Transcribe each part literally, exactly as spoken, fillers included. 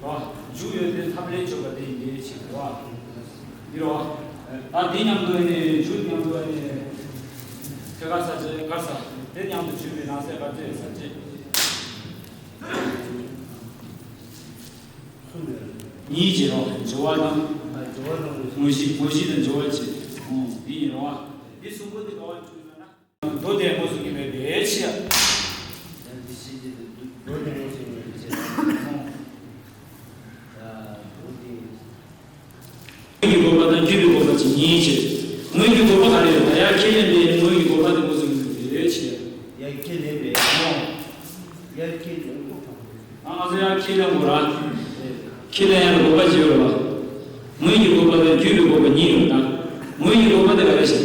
རོ། མཇུག་ཡོད་དེ་ཐབས་ལས་སྤྱོད་པ་དེ་ཡིན་པའི་ཕྱིར་རོ། འདི་རོ། ད་འདི་མཉམ་དུ་ནི་མཇུག་མཉམ་དུ་ནི་ཐད་ཀར་ས་ཆ་དཀར་ས་དེ་མཉམ་དུ་བརྗོད་པའི་ནང་གསེས་དཀར་ཚོད་ས་ཆ། གཉིས་བྱེད་རོགས། སྦྱོར་བ་དང་། དངོས་གཞི། དངོས་གཞི་དང་སྦྱོར་བ་བྱེད། འོ་འདི་ཡིན་རོགས། འདི་གསུམ་པོ་འདི་ག་བ་བཅུག་ཡོད་ན། མདོ་སྡེ་སྔོན་སོང་གི་མེད་པའི་ཕྱིར། མདོ་སྡེ་སྔོན་སོང་གི་མེད་པའི་ཕྱིར། དངོས་ཀྱི་བཀོད་པ་དང་བརྒྱུད་པའི་བཀོད་པ་བཅས་གཉིས་ཕྱིར། དངོས་ཀྱི་བཀོད་པ་ག་རེ་ཡོད་པ་ཡར་ཁས་ལེན་པའི་དངོས་ཀྱི་བཀོད་པ་དེ་སྔོན་སོང་གི་མེད་པའི་ཕྱིར། ཡར་ཁས་ལེན་པའི་ཡར་ཁས་ལེན་དགོས། ང་ཚོ་ཡང་ཁས་ལེན་དགོས་ར། ཁས་ལེན་ཡང་དགོས་པ་བརྗོད་ར། དངོས་ཀྱི་བཀོད་པ་དང་བརྒྱུད་པའི་བཀོད་པ་གཉིས་ཡོད་ད། དངོས་ཀྱི་བཀོད་པ་དེ་ག་རེ་ཞིག་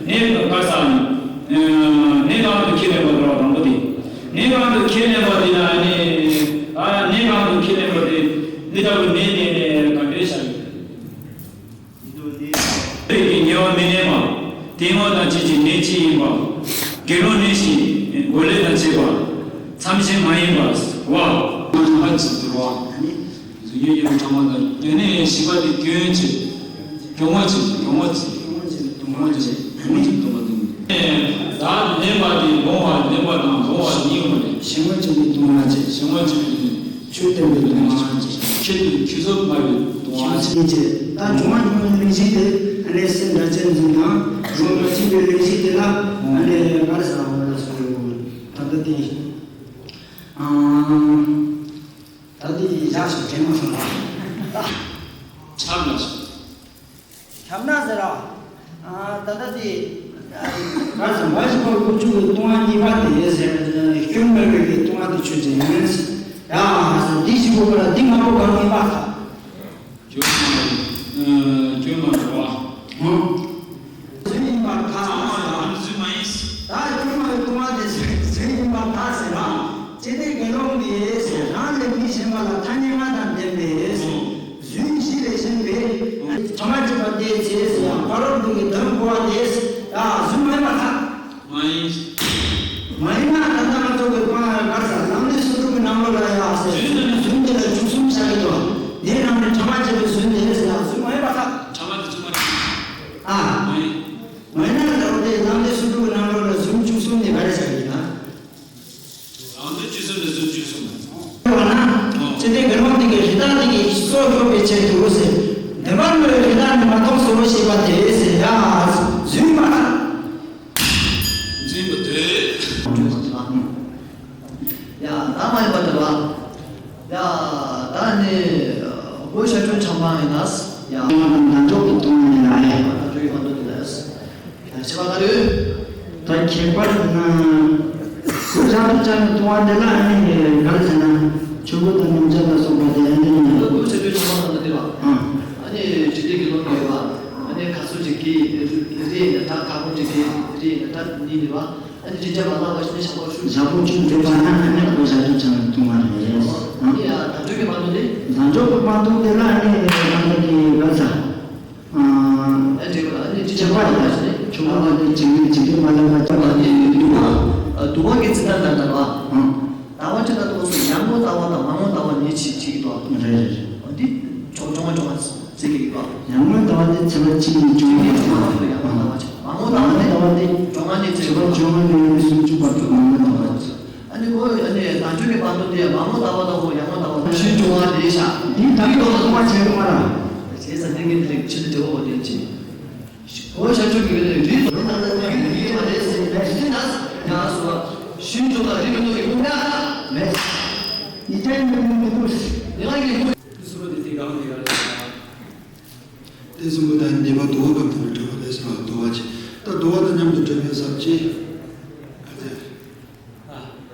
གནས་གང་དུ་ཁས་ལེན་པ་འདྲ་བ་དང་པོ་དེ། གནས་གང་དུ་ཁས་ལེན་པ་འདྲ་བ་དང་པོ་དེ། གནས་གང་དུ་ཁས་ལེན་པ་དེ་ལ་ནི། ཨ་གནས་གང་དུ་ཁས་ལེན་པ་དེ། འདི་ལྟ་བུ་གནས་དེ་ནི་ག་འདྲའི་བྱ་ཡིན། ཉེ་བར་མི་གནས་པ། དེ་ངོ་དང་བཅས་ཀྱི་གནས་གཅིག་ཡིན་པ། དགེ་སློང་གནས་ཤིང་གོ་ལས་དང་བཅས་པ། མཚམས་གཞན་མ་ཡིན་པ་བ། ཁྲ་མ་ཅི་ཟེར་བ། གཟུགས་ཡུལ་ཡང་ཁྲ་མ་དང་། དེ་ནས་བཞི་པ་དེ་སྐྱོན་བྱེད། སྐྱོན་ངོ་བྱེད། སྐྱོན་ངོ་བྱེད། སྐྱོན་ངོ་བྱེད། སྐྱོན་ངོ་བྱེད། སྡོམ་པ་དེ། ད་ལེན་པ་དེ་སྦྱོང་བ་ལེན་པ་དང་སྦྱོང་བ་གཉིས་ཡོད་རེད། གཞན་ངོ་བྱེད་པའི་སྡོམ་པ་བྱེད། གཞན་ངོ་བྱེད་པའི་ཆོས་བསྟན་པའི་སྡོམ་པ་བྱེད། ཆོས་དེ་ཁྱད་གསོད་སྨྲ་བའི་སྡོམ་པ་བྱེད། ད་སྦྱོང་བ་སྦྱོང་བའི་གླེང་གཞི་དེ་ཨ་ནི་སེམས་དང་བཅས་འཛིན་དང་རང་དང་བཅས་པའི་གླེང་གཞི་དེ་ལ་ཨ་ནི་ག་རེ་ཟེར་བ་ལ་སོགས་ད་ལྟ་དེ། ཨང་། ད་འདི་བཞག་སོང་། དྲན་མ་སོང་བ། ཁྱབ་ན་སོང་། ཁྱབ་ན་ཟེར་ར། ཨ་ད་ལྟ་འདི། ག་ཟེར་མ་ཞིག་པ་ཀུ་ཅུ་གི་ལྟུང་བ་གཉིས་པ་དེ་ཟེར། སྐྱོན་མེད་པའི་གི་ལྟུང་བ་དེ་ཆོས་ཅན་ཡིན། ཡ་ཟེར་འདི་ཞིག་པོ་ལ་འདི་ང་པོ་གང་ཡིན་པ་ད། སྐྱོན་མ་རེད། སྐྱོན་མ་རེད་བ། ཧུམ། རྫུན་ཡིན་པར་ཐལ་ཟེར་བ། རྫུན་མ་ཡིན། ད་སྐྱོན་མ་རེད་ལྟུང་བ་དེ་རྫུན་ཡིན་པར་ཐལ་ཟེར་བ། ཅི་སྟེ་དགེ་སློང་གིས་རང་ལས་མི་གཞན་པ་ལ་ཐ་སྙད་ལྔ་དང་ལྡན་པའི་རྫུན་བཞི་ལས་གཞན་པའི་ཕྲ་མ་གཅིག་པ་དེའི་ཚེ་ཟེར་ཡང་ཕ་རོལ་པོ་གི་དོན་གོ་བ་དེ་ཡང་རྫུན་མ་ཡིན་པར་ཐལ། མ་ཡིན། མ་ཡིན་ན་ད་ལྟ་ང་ཚོ་གི་པང་གར་ས་ལམ་འབྲས་སོ་དྲུག་གི་ནང་ལོགས་ལ་ཡང་ཟེར་རྫུན་དེ་ནི་རྫུན་དེ་ལ་བཅུ་གསུམ་བཞག་གི་འདུག་དེའི་ནང་ནས་ཕྲ་མ་གཅིག་པའི་རྫུན་དེ་ཟེར་ཡང་རྫུན་མ་ཡིན་པར་ཐལ། ཕྲ་མ་དེ་བཅུ་མ་རེད། ཨ། མ་ཡིན། མ་ཡིན་ན་ད་རུང་དེ་ལམ་འབྲས་སོ་དྲུག་གི་ནང་ལོགས་ལ་རྫུན་བཅུ་གསུམ་ནི་ག་རེ་བཞག་གི་ཡིན་ན། ལམ་འབྲས་བཅུ་གསུམ་ནི་རྫུན་བཅུ་གསུམ། ལྟ་བ་ན། ཅི་སྟེ་དགེ་སློང་དེ་གིས་རི་དྭགས་དེ་གི་སྲོག་སྐྱོབ་པའི་ཆེད་དུ་ཟེར། བདེན་པར་གནོད་པའི་རི་དྭགས་ནི་མ་གཏོགས་ཟེར་བ་ཞེས་པ་དེ་ཟེར་ཡ། རྫུན་པ། རྫུན་པ་དེ། ཡ་ད་མ་ཡིན་པ་དེ་བ། ཡ་ད་ནི་གོས་ཞབས་ཀྱུ་ཆགས་པ་ཡིན་ན། ཡ་ད་འཇོག་གི་དོན་ཡིན་ན་ཡ། ད་འཇོག་གི་དོན་ཡིན་ན། ཡ་ཞེས་པ་ག་རེ། ད་ཁྱད་པར་ན། གོས་ཞབས་ཀྱུ་ཆགས་ནས་ལྟུང་བ་འདི་ལ་ཨ་ནི་ག་རེ་ཟེར་ན། ཆོས་གོས་དང་སྣམ་སྦྱར་ལ་སོགས་པ་དེ་ཨ་ནི་ཡིན། གོས་ཞབས་ཀྱུ་ཆགས་པ་དང་འདི་བ། ཨ་ནི་ཇི་སྟེ་དགེ་སློང་གི་བ། ཨ་ནི་ཁ་སོ་ཅིག་གིས་རེ་རེ་ཡིན་ན་ད་ཁ་སྐོང་ཅིག་གིས་རེ་རེ་ཡིན་ན་ད་གཉིས་ནི་བ། ཨ་ནི་དྲི་བཅས་མ་ལགས་པ་ཞིག་ནི་ཞག་པོ་ཞུ། ཞག་པོ་བཅུ་འགྲུབ་པ་ན་ཨ་ནི་གོས་ཞབས་ཀྱུ་ཆགས་ནས་ལྟུང་བ་རེད། ཨ་ནི་ཡ་ད་འཇོག་གི་མ་གཏོགས་དེ། ད་འཇོག་གི་མ་གཏོགས་དེ་ལ་ཨ་ནི་ད་འཇོག་གི་ག་ས། ཨ་འདྲེ་བ་ཨ་ནི་དྲི་བཅས་པ་ཡིན་ན་ཆོས་གོས་ལ་ནི་ཇི་སྙེད་ཇི་སྙེད་མ་ལགས་པ་ཆགས་པ་ནི་འདུག་པ། འདུག་པ་གི་ཚིག་དོན་ལ་ལྟ་བ། ལྟ་བ་ཅི་ལ་ལྟ་བ་སོགས་ཡར་ངོའི་ལྟ་བ་དང་མར་ངོའི་ལྟ་བ་གཉིས་ཕྱེ་ཕྱེ་གི་འདུག་རེད་རེད་རེད། འདི་ཆོག་ཆོག་མ་ཆོག་མ་ཟེར་གི་ཡོད་པ། ཡར་ངོའི་ལྟ་བ་ནི་ཚེས་པ་གཅིག་ནས་བཅོ་ལྔ་བར་དུ། ཡར་ངོའི་ལྟ་བ་ནི་བཅོ་ལྔ་ནས་ཚེས་པ་བཅོ་ལྔ་ནས་སུམ་ཅུ་བར་དུ་མར་ངོའི་ལྟ་བ། ཨ་ནི་ཁོ་ཨ་ནི་དལ་འབྱོར་གྱི་བར་དུ་དེ་མར་ངོའི་ལྟ་བ་དང་ཡར་ངོའི་ལྟ་བ་ཕྱིན་བྱུང་བ་དེ་བཞག་འདི་ད་གི་ཐོག་ལ་ལྟུང་བ་བྱས་པ་ར། བྱས་ཙང་ནི་ངས་འདི་ལས་ཕྱི་དུ་འབྲེལ་བ་དེ་བྱེད། ཁོ་བྱ་སྤྱོད་ཀྱི་ཡོད་ནི་རིགས་དང་ནི་ནང་ལ་ནི་ཡོད་ཀྱི་མ་རེད་ཟེར་ནས་ཟེར་ན་ཡང་སོ་ཕྱིན་བྱུང་ལ་རིགས་མི་འདུག་ཡོང་ན་མེད། ཡིད་ཅན་མི་མི་འདུག་ནི་ང་གི་ཁུ་སུ་རོ་དེ་དེ་གང་ནས་ཡར་ལ། དེ་གསུམ་པོ་དང་ནི་བ་དུ་བ་གམ་དང་འབྲེལ་བ་རེད་ཟེར་བ་དུ་བ་ཅི། ད་དུ་བ་དང་མཉམ་དུ་འབྲེལ་བའི་ས་བཅད།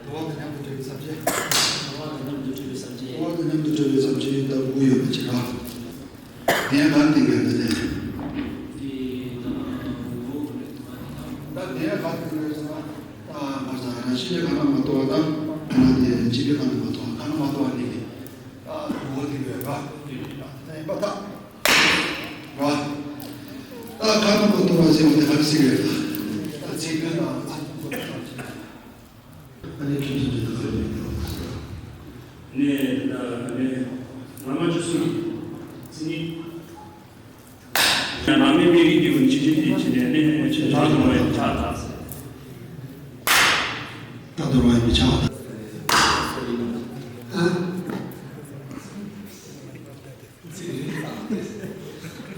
དུ་བ་དང་མཉམ་དུ་འབྲེལ་བའི་ས་བཅད། དུ་བ་དང་མཉམ་དུ་འབྲེལ་བའི་ས་བཅད། དུ་བ་དང་མཉམ་དུ་འབྲེལ་བའི་ས་བཅད་ད་དགུ་ཡོད་པ་ཅི་ར། དེ་གང་དེ་ག་དེ་དེ། ད་དེ་གང་དེ་ག་ཟེར་ན། ད་མ་ཟ་ར་ཤི་ལེ་གང་ན་མ་ཏོ་བ་ད། གང་ན་དེ་ཅི་ལེ་གང་ན་མ་ཏོ་བ་གང་ན་མ་ཏོ་བ་ནི་དེ། ད་དུ་བ་དེ་ག་ཡོད་པ། ད་ཡིན་པ་ད། ར། ད་ཁ་ན་མ་ཏོ་བ་ཟེར་བ་དེ་ག་རེ་ཟེར་གི་རེད་ད། ད་ཚིག་དོན་དང་ཚིག་ཨ་ནི་ཁྱིམ་སུ་འདི་ལ་ཁ་ཡོད་ཡོད། དོར་བ་ཡིན་པའི་ཆ་བ་དང་། ཨ།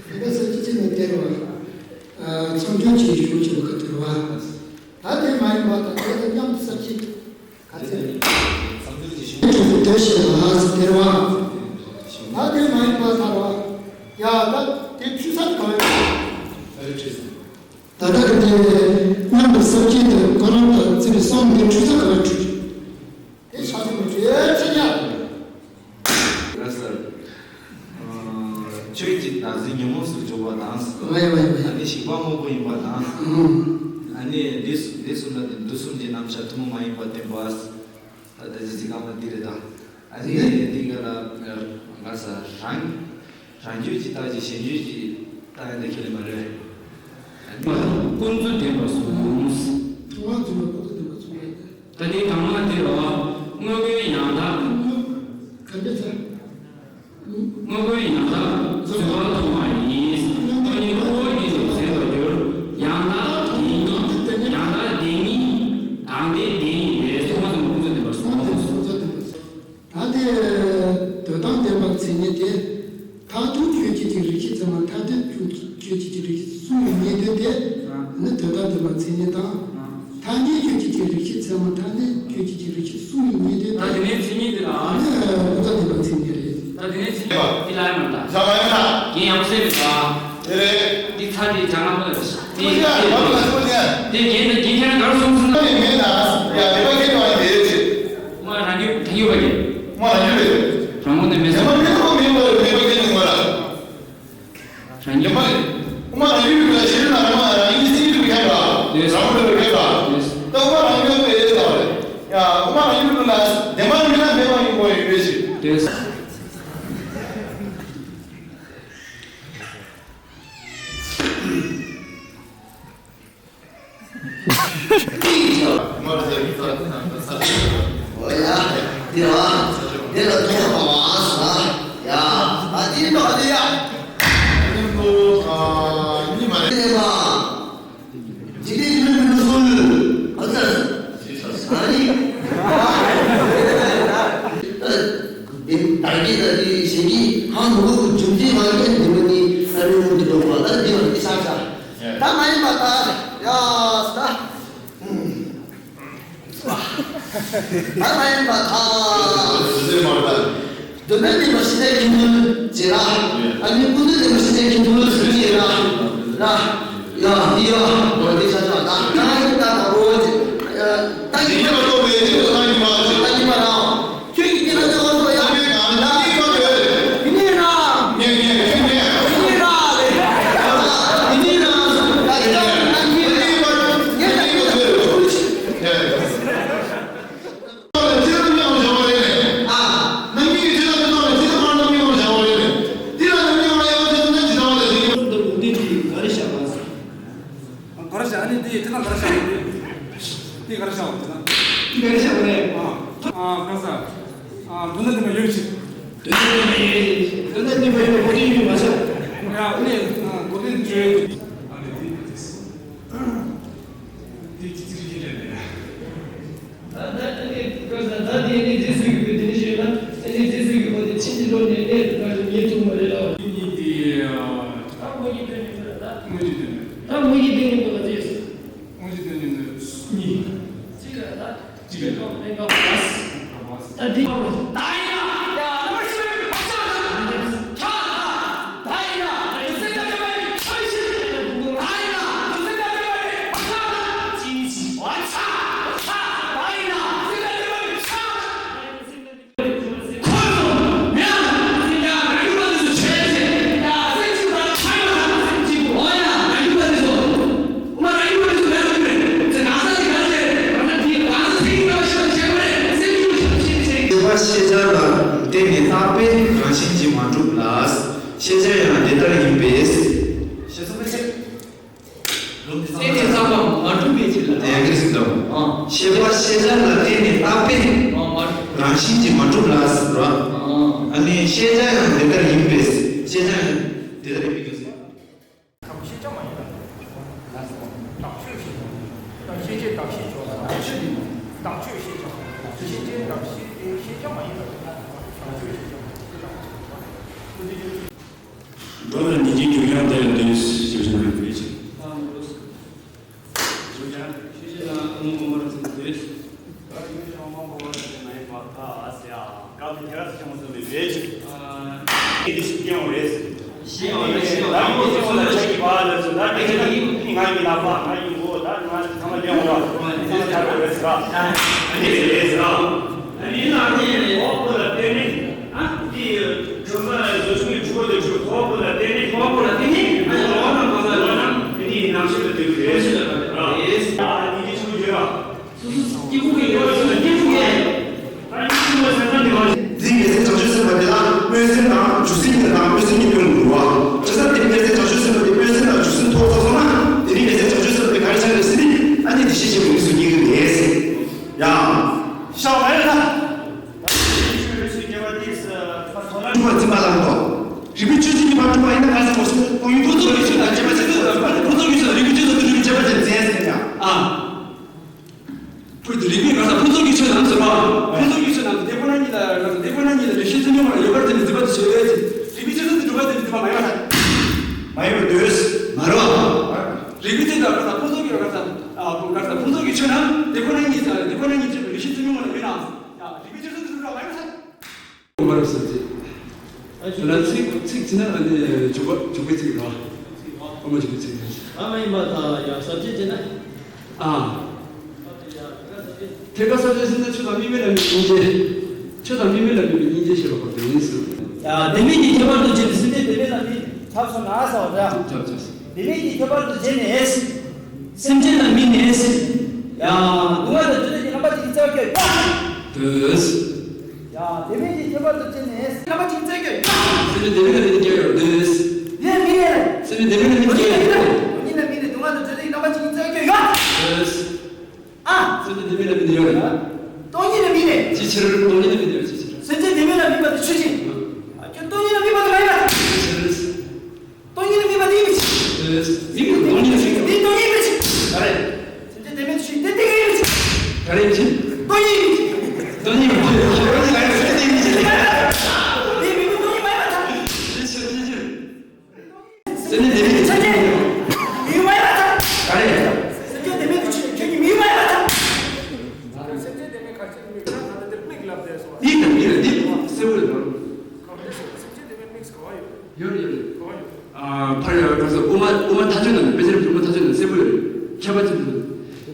དེ་ག་སོ་ཅི་ཅི་ནས་སྟེར་བ། ཨ། མཚམས་སྦྱོར་གྱི་ཞུ་ཅི་བ་ག་དོར་བ། ད་དེ་མ་ཡིན་པ་དང་དེ་དང་མཉམ་དུ་ས་བཅད་ག་ཚད། མཚམས་སྦྱོར་གྱི་ཞུ་ཅི་བ་དོར་ཞེས་པ་སྟེར་བ། ད་དེ་མ་ཡིན་པ་ཐར་བ། ཡ་ད་དེ་འཁྲུལ་ས་ག་རེ། ད་ལྟ་གི་དེ་མཉམ་དུ་ས་བཅད་དེ་ཀོ་ལོམ་དང་རྩིབ་གསུམ་དེ་འཁྲུལ་ས་ག་རེ་འཁྲུལ། དེ་ཆགས་སུ་མི་འགྲོ་ཆ་ཡ། ལགས་སོ། ཆོས་ཀྱི་བདག་འཛིན་ཉོན་མོངས་སུ་འཇོག་པ་དང་། ཝེ་ཝེ་ཝེ། ཨ་ནི་ཞིག་པ་དངོས་པོ་ཡིན་པ་དང་། ཨུམ། ཨ་ནི་འདི་གསུམ་འདི་གསུམ་ལ་དེ་འདི་གསུམ་གྱི་རྣམ་གཞག་ཐུན་མོང་མ་ཡིན་པ་བསྟན་པ། ད་ལྟ་ཅི་ཟིག་གམ་ལ་འདི་རེད་ད། ཨ་ནི་འདི་ག་ལ་ང་ས་རང་རང་རྒྱུད་ཀྱི་རྟགས་ཀྱི་གཞན་རྒྱུད་ཀྱི་རྟགས་ཡང་འདི་ཁས་ལེན་པ་རེད། ཀུན་རྫོབ་བདེན་པར་གསུངས། ཐུབ་དབང་རྫུན་མ་ཀུན་རྫོབ་བདེན་པར་གསུངས་པས། ད་དེའི་དང་པོ་དེ་ལ་དངོས་པོའི་ཡང་དག་ག་འདྲ་ཚ། དངོས་པོའི་ཡང་དག་རྫུན་པར་མཐོང་བ་ཡིན། སྟོང་ཉིད་ཁོ་བོ་ཉིད་དུ་ཟད་པར་འགྱུར། ཡང་དག་དེ་ཉིད་ཡང་དག་དེ་ཉིད་དང་དེ་དེ་ཉིད་པས་ཐུབ་དབང་རྫུན་མ་ཀུན་རྫོབ་བདེན་པར་གསུངས། ད་དེ་འདོད་དང་ལྡན་པ་མཚན་ཉིད་དེ། མཐར་ཐུག་ཆོས་ཅན་གྱི་རིགས་ཤེས་ཚད་མ་མཐར་ཐུག་ཆོས་ཅན་གྱི་རིགས་ཤེས་གསུམ་ཡིན་ཉིད་དེ་དེ། ནི་འདོད་དང་ལྡན་པ་མཚན་ཉིད་དང་། ཐ་སྙད་ཆོས་ཅན་གྱི་རིགས་ཤེས་ཚད་མ་ཐ་སྙད་ཆོས་ཅན་གྱི་རིགས་ཤེས་གསུམ་ཡིན་ཉིད་དེ། ད་དེ་ནས་མཚན་ཉིད་དེ་ལ། ནི་ཀུན་རྫོབ་བདེན་པ་མཚན་ཉིད་རེད། ད་དེ་ནས་མཚན་ཉིད་དེ་ལ་ཡང་མ་ད། ཡང་ཡང་ད། རྒན་ཡག་པོ་གསན་མི་འདུག་ཨ། དེ་རེད། འདི་ཚར་དེ་ཅང་ན་མོ་ལ་ཅི་མ་ཅི་ཡ་མ་ལ་ཅི་མ་ཅི་ཡ། དེ་རྒན་དང་རྒན་ཁྱེད་རང་གར་སོང་ཟིན་ན། དེ་མེད་ན་ཡ་དེ་པ་ཁྱེད་དང་དེ་ཅི། མ་རང་རྒྱུད་ཐེག་ཡོད་པ་རྒན། མ་རང་རྒྱུད་རེད། རང་ངོ་ནས་མེད་དེ་མ་ཟིན། མེད་དེ་མ་མེད་པ་རེད། མེད་པ་ཁྱེད་ནི་མ་ར། རང་རྒྱུད། དེ་མ་རེད། དབུ་མ་རང་རྒྱུད་རེད་ཤེས་ན་རང་མ་རང་ཡིན་སྲིད་རྒྱུད་ཁྱེད་ར། རང་ངོ་ནས་ཁྱེད་ར། ད་དབུ་མ་རང་རྒྱུད་པའི་ཨེ་ཟ་བ་རེད། ཡ་དབུ་མ་རང་རྒྱུད་ལ་དེ་མ་མེད་ན་མེད་པ་ཡིན་དགོས་ཡོད་པའི་ཕྱིར། དེ། འོ་ཡ། འདི་ར། འདི་ལ་ཐོག་པ་མ་ཟ། ཡ། ཨ་འདི་ནོ་འདི་ཡ། འདི་མ་རེད། འདི་མ། འཇིག་རྟེན་མི་མི་སུ། ཨ་ཙི། ཨ་ནི། འདི་བདག་གིས་ད་འདི་གཞན་གྱིས་ཧང་ནུ་གུ་རྒྱུ་མཚན་མ་སྐྱེས་འདི་མ་ནི་ཨ་ནི་མུ་འདི་འགྲོ་བ་ལ་འདི་བ་འདི་ཤ་ཤ། ད་མ་ཡིན་པ་ད་ཡ་ད། ད་མ་ཡིན་པ་ད། དོན་དམ་མིན་པ་ཤེས་བྱའི་ཁྱད་དུ་བྱེད་ར། ཨ་ནི་ཀུན་རྫོབ་བདེན་པ་ཤེས་བྱའི་ཁྱད་དུ་བྱེད་ར། ར། ཡ་འདི་ཡ་འོ་འདི་ཆ་ཆ་ད་ད་ཡིན་ད་ད་འོ་ད་ཡིན་པ་ད་ཡིན་པ་ར། ཁྱོད་ཀྱིས་དེ་ལ་ལྟ་བ་ཚོ་ཡང་ལ་ལ་ཡིན་ན། ཡིན་ན། ཡིན་ན་ལ་ལ་ཡིན་ན་ལ་ལ་ཡིན་ན། ག་རེ་བྱ་ཨ་ནི་དེ་དེ་ན་ག་རེ་བྱ་བ་དེ་ན། དེ་ག་རེ་བྱ་བ་དེ་ན། དེ་ག་རེ་བྱ་བ་རེད། ཨ་ཨ་ག་ས། ཨ་དོན་དག་དེ་མ་ཡོད་ཅིག་དོན་དག་དེ་མ་ཡོད་ཅིག་དོན་དག་དེ་མ་ཡོད་གོ་དེ་ཡོད་མ་བྱ། ཡ་ཨ་ནི་གོ་དེ་བྱོས། ཨ་ནི་དེ་དེ་ཅི་ཅི་རེད་རེད། ད་ད་ཨ་ནི་ག་ས་ད་དེ་ཨ་ནི་རྗེས་སུ་ཡི་གུ་དེ་ནི་ཤེས་ན་ཨ་ནི་རྗེས་སུ་ཡི་གུ་དེ་ཕྱིན་ཅི་ལོག་ནས་གནས་དུ་མ་ཉེ་ཐུག་མ་རེད་ལ། ཨ་ནི་དེ་ད་མོ་ཡི་དོན་ནི་ད་མོ་ཡི་དོན་ནི་ད་མོ་ཡི་དོན་ནི་ད་ཅི། དངོས་གཞི་དོན་ནི་གཉིས། གཅིག་ལ་ད། གཅིག་ལ་ད། ད་འདི། ད་ཡིན་ན། ད་ཡིན་ན། ཤེས་པ་ཤེས་བྱ་ལ་བརྟེན་ནས་བཏགས་པས་རང་བཞིན་གྱིས་མ་གྲུབ་ལ། ཤེས་བྱ་ཡང་དེ་ལྟར་ཡིན་པས། ཞེས་གསུངས་པའི་ཕྱིར། བརྟེན་ནས་བཏགས་པ་མ་གྲུབ་པའི་ཕྱིར་ལ། ཡ་གི་ཟིན་ཏོ། ཨ། ཤེས་པ་ཤེས་བྱ་ལ་བརྟེན་ནས་བཏགས་པས། ཨ་མ། རང་བཞིན་གྱིས་མ་གྲུབ་ལ་ཟེར་བ། ཨ། ཨ་ནི་ཤེས་བྱ་ཡང་དེ་ལྟར་ཡིན་པས། ཤེས་བྱ་ཡང་དེ་ལྟར་ཡིན་པའི་རྒྱུ་མཚན། ད་ཤེས་བྱ་མ་ཡིན་ལ། ད་ཤེས་བྱ་ད་ཤེས་བྱ་ད་ཤེས་བྱ་ཡིན། དང་ཆོས་ཤེས་ཀྱང་། ཤེས་བྱེད་དང་ཤེས་པའི་ཤེས་བྱ་མ་ཡིན་པ་དེ་ལ་དང་ཆོས་ཤེས་ཀྱང་། འགྲོ་བའི་ཉེས་ཀྱི་རྒྱུ་ཡང་དེ་ལ་ལྟོས། ཞེས་བྱ་བའི་དཔེ་ཆེ། ཞེས་བྱ་ན་དངོས་པོ་མ་རབས་ཟིན་ཏེ། ད་ཡོད་ཀྱང་དངོས་པོ་མ་རབས་ཟིན་མ་ཡིན་པར་ཐལ། ཟེར་ཡ། སྐབས་དེ་ཁྱེད་རང་ཚོ་ཆེན་མོ་ཚོ་ལས་བེད་ཀྱི། ཨ། དེ་འདི་ཞིག་སྐྱེ་བ་རེད། ཞེས་པ་ལ་ཞེས་པ་ད་མི་ཚོ་ལ་ཆགས་ཀྱི་བ་ལ་ཚོ་ད་དེ་ཁྱེད་ཀྱི་ང་ཡི་ལག་པ་ང་ཡི་མགོ་ད་ང་ཚོ་ཚང་མ་ལེན་འོང་ར། དེ་ཆགས་པ་རེད་ཟེར་ར། ཨ་ནི་རེད་ཟེར་ར། ཨ་ནི་ལ་ནི་འོག་པོ་ལ་བརྟེན་ནས་ཨ་འདི་གྲུབ་པ་བཟོ་ཆུང་གི་གྲུབ་པ་ལ་གྲུབ། འོག་པོ་ལ་བརྟེན་ནས། འོག་པོ་ལ་བརྟེན་ནས་ཨ་ནི་འོག་ནང་གང་ལ་འོག་ནང་དེ་ནི་ནང་ཤེས་ལ་ལྟོས་ཏེ་རེད་ཟེར་ར། ཨ་ནི་གི་ཆུང་ཡོད་ར། སོ་སོ་སྐྱེ་བོ་གི་ཡོད་ཟེར་ན་སྐྱེ་བོ་གི། ད་ཡིན་གསུངས་པ་ཟེར་ན་འདི་མ་རེད། འདི་ངེས་ཚིག་བྱང་ཆུབ་སེམས་དཔའ་དེ་ལ་སྨོན་སེམས་དང་བྱང་སེམས་གཉིས་དང་སྨོན་སེམས་གཉིས་སྟོན་དགོས་པ། བྱས་ཙང་དེ་ངེས་ཚིག་བྱང་ཆུབ་སེམས་དཔའ་དེ་སྨོན་སེམས་དང་བྱང་སེམས་ཐོག་ཚང་སོང་ན་དེ་ནི་ངེས་ཚིག་བྱང་ཆུབ་སེམས་དཔའ་དེ་ག་རེ་ཆགས་རེད་ཟེར་ན། ཨ་ནི་བདེ་གཤེགས་ཆེན་པོའི་དངོས་སུ་སྐྱེ་གི་རེད། ཡ། ཤ་བ་ཡ་ལ། ཆོས་རིག་པའི་ཆོས་ཀྱི་ཁྱད་པར་དེ་ས་ཐོག་ལ་འཁྲུལ་པ་འཛིན་པ་ལ་འདོགས། རིགས་པའི་ཆོས་ཀྱི་ཁྱད་པར་འཁྲུལ་པ་ཡིན་ན་ག་ས་མོ་སོང་། ཏོག་ཡིན་ཏོག་ཏོག་ཡིན་ཆོས་དང་རྗེས་མ་ཆོས་དང་ཕུན་ཚོགས་ཀྱི་ཆོས་དང་རིགས་པའི་ཆོས་དང་ཏོག་ཏོག་ཡིན་ཁྱད་པར་ཅན་འཛིན་ཟེར་ཡ། ཨ། ཕུན་ཚོགས་རིགས་པའི་ག་ས་ཕུན་ཚོགས་ཀྱི་ཆོས་དང་ཟེར་བ། ཕུན་ཚོགས་ཀྱི་ཆོས་དང་དེ་ཁོ་ན་ཉིད་ལ་ག་ས་དེ་ཁོ་ན་ཉིད་ལ་རིགས་ཤེས་ཚུལ་མྱོང་བ་ལ་ཡོད་པར་བརྟེན་ནས་འཛིན་པ་དེ་ཆོས་ཡོད་ཅིང་། རིགས་པའི་ཆོས་ཚུལ་དུ་གྲུབ་པར་བརྟེན་ནས་འཛིན་པ་མ་ཡིན་པར་ཐལ། མ་ཡིན་པར་འདོད། མ་རེད་བ། རིགས་པའི་ཆོས་དང་ག་ས་ཕུན་ཚོགས་ཀྱི་ག་ས་ཨ་ག་ས་ཕུན་ཚོགས་ཀྱི་ཆོས་རྣམས་དེ་ཁོ་ན་ཉིད་དེ་ཁོ་ན་ཉིད་ཅེས་པའི་རིགས་ཤེས་ཚུལ་མྱོང་བ་ལ་ཡོད་ན། ཡང་རིགས་པའི་ཆོས་ཚུལ་དུ་གྲུབ་པ་མ་ཡིན་པར་ཐལ། མ་རབས་ཟེར་ཅིག་ཨ་ལ་ཚིག་ཚིག་ཅི་ན་ཨ་ནི་འཇུག་པ་འཇུག་པའི་ཚིག་རེད་བ། ཨོ་མ་འཇུག་པའི་ཚིག་རེད། ཨ་མ་ཡིན་པ་དང་ཡང་ཟབ་ཆོས་ཅི་ན། ཨ། ཐད་ཀར་ཟབ་ཆོས་ཟེར་ན་ཆོས་དང་དམིགས་མེད་ལ་དམིགས་པའི་སྙིང་རྗེ། ཆོས་དང་དམིགས་མེད་ལ་དམིགས་པའི་སྙིང་རྗེ་ཞེས་པ་ཁོ་དོན་ཡིན་ཟེར། ཡ་བདེན་མེད་ཀྱི་ཁྱད་པར་དུ་བྱས་ཏེ་སེམས་ཅན་བདེན་མེད་ལ་དམིགས་ཁྱབ་སོང་ན་ཟེར་བ་རེད། ཁྱབ་ཁྱབ། བདེན་མེད་ཀྱི་ཁྱད་པར་དུ་བྱས་ནས། སེམས་ཅན་ལ་དམིགས་ནས། ཡ། སྡུག་བསྔལ་དང་བརྗེད་དོན་གྱི་རྣམ་པ་གཅིག་གིས་རྩོད་ཡོད། དོས། ཡ། བདེན་མེད་ཀྱི་ཁྱད་པར་དུ་བྱས་ནས། རྣམ་པ་གཅིག་གིས་རྩོད་ཡོད། སེམས་ཅན་བདེན་མེད་ལ་དམིགས་ནས་སྐྱེ་ཡོད་དོས། ཡ་མི་ལས། སེམས་ཅན་བདེན་མེད་ལ་དམིགས་ནས་སྐྱེ་ཡོད་དོས། སྟོང་ཉིད་ལ་དམིགས་ནས་སྡུག་བསྔལ་དང་བརྗེད་དོན་གྱི་རྣམ་པ་གཅིག་གིས་རྩོད་ཡོད། དོས། ཨ། སེམས་ཅན་བདེན་མེད་ལ་དམིགས་ནས་ཡོད་རེད། སྟོང་ཉིད་ལ་དམིགས་ནས། ཅིའི་ཕྱིར། སྟོང་ཉིད་ལ་དམིགས་ནས་ཡོད་ཅིའི་ཕྱིར། སེམས་ཅན་བདེན་མེད་ལ་དམིགས་པ་དེ་ཆོས་ཅན། ཨ། ཁྱོད་སྟོང་ཉིད་ལ་དམིགས་པ་དེ་མ་ཡིན་པ། ཅིའི་ཕྱིར། སྟོང་ཉིད་ལ་དམིགས་པ་དེ་ཡིན་པའི་ཕྱིར། དེ་སྟོང་ཉིད་ལ་དམིགས་པ་དེ་ཡིན་པའི་ཕྱིར། ག་རེ། སེམས་ཅན་བདེན་མེད་ཆོས་དེ་དེ་ཡིན་པའི་ཕྱིར། ག་རེ་ཡིན་ཕྱིར། སྟོང་ཉིད་ཡིན་པའི་ཕྱིར། སྟོང་ཉིད་ཡིན་པའི་ཕྱིར། སྟོང་ཉིད་ལ་ཡང་ཆོས་དེ་ཡིན་པའི་ཕྱིར། དེ་མིན་པའི་སྟོང་ཉིད་མ་ཡིན་པར་ཐལ། ཅིའི་ཕྱིར། ཅིའི་ཕྱིར། སེམས་ཅན་བདེན་མེད་ཆོས་ཅན། མི་ཡུལ་མ་ཡིན་པར་ཐལ། ག་རེ། སེམས་ཅན་བདེན་མེད་དུ་ཆོས་ཁྱོད་ཀྱི་མི་ཡུལ་མ་ཡིན་པར་ཐལ། སེམས་ཅན་བདེན་མེད་ག་རེ་ཆོས་མི་ཡུལ་ན་ད་ལྟ་འདིར་མིག་ལབ་བསྡད་སོང་བ། མིག་དང་མིག་ལ་འདི་གསལ་པོ་ཡོད་ནོ། གང་འདྲ་ཞིག་སེམས་ཅན་བདེན་མེད་དམིགས་ག་བ་ཡོད། ཡོད་རེད་ཡོད་རེད། ག་བ་ཡོད། ཨ་ཕར་ཡོད་ག་ས་དབུ་མ་དབུ་མ་ཐལ་ཆོས་ནང་ནས་དཔེ་ཆ་རིམ་དབུ་མ་ཐལ་ཆོས་ནང་གསལ་པོ་ཡོད་རེད། ཁྱད་པར་ཅི་འདུག་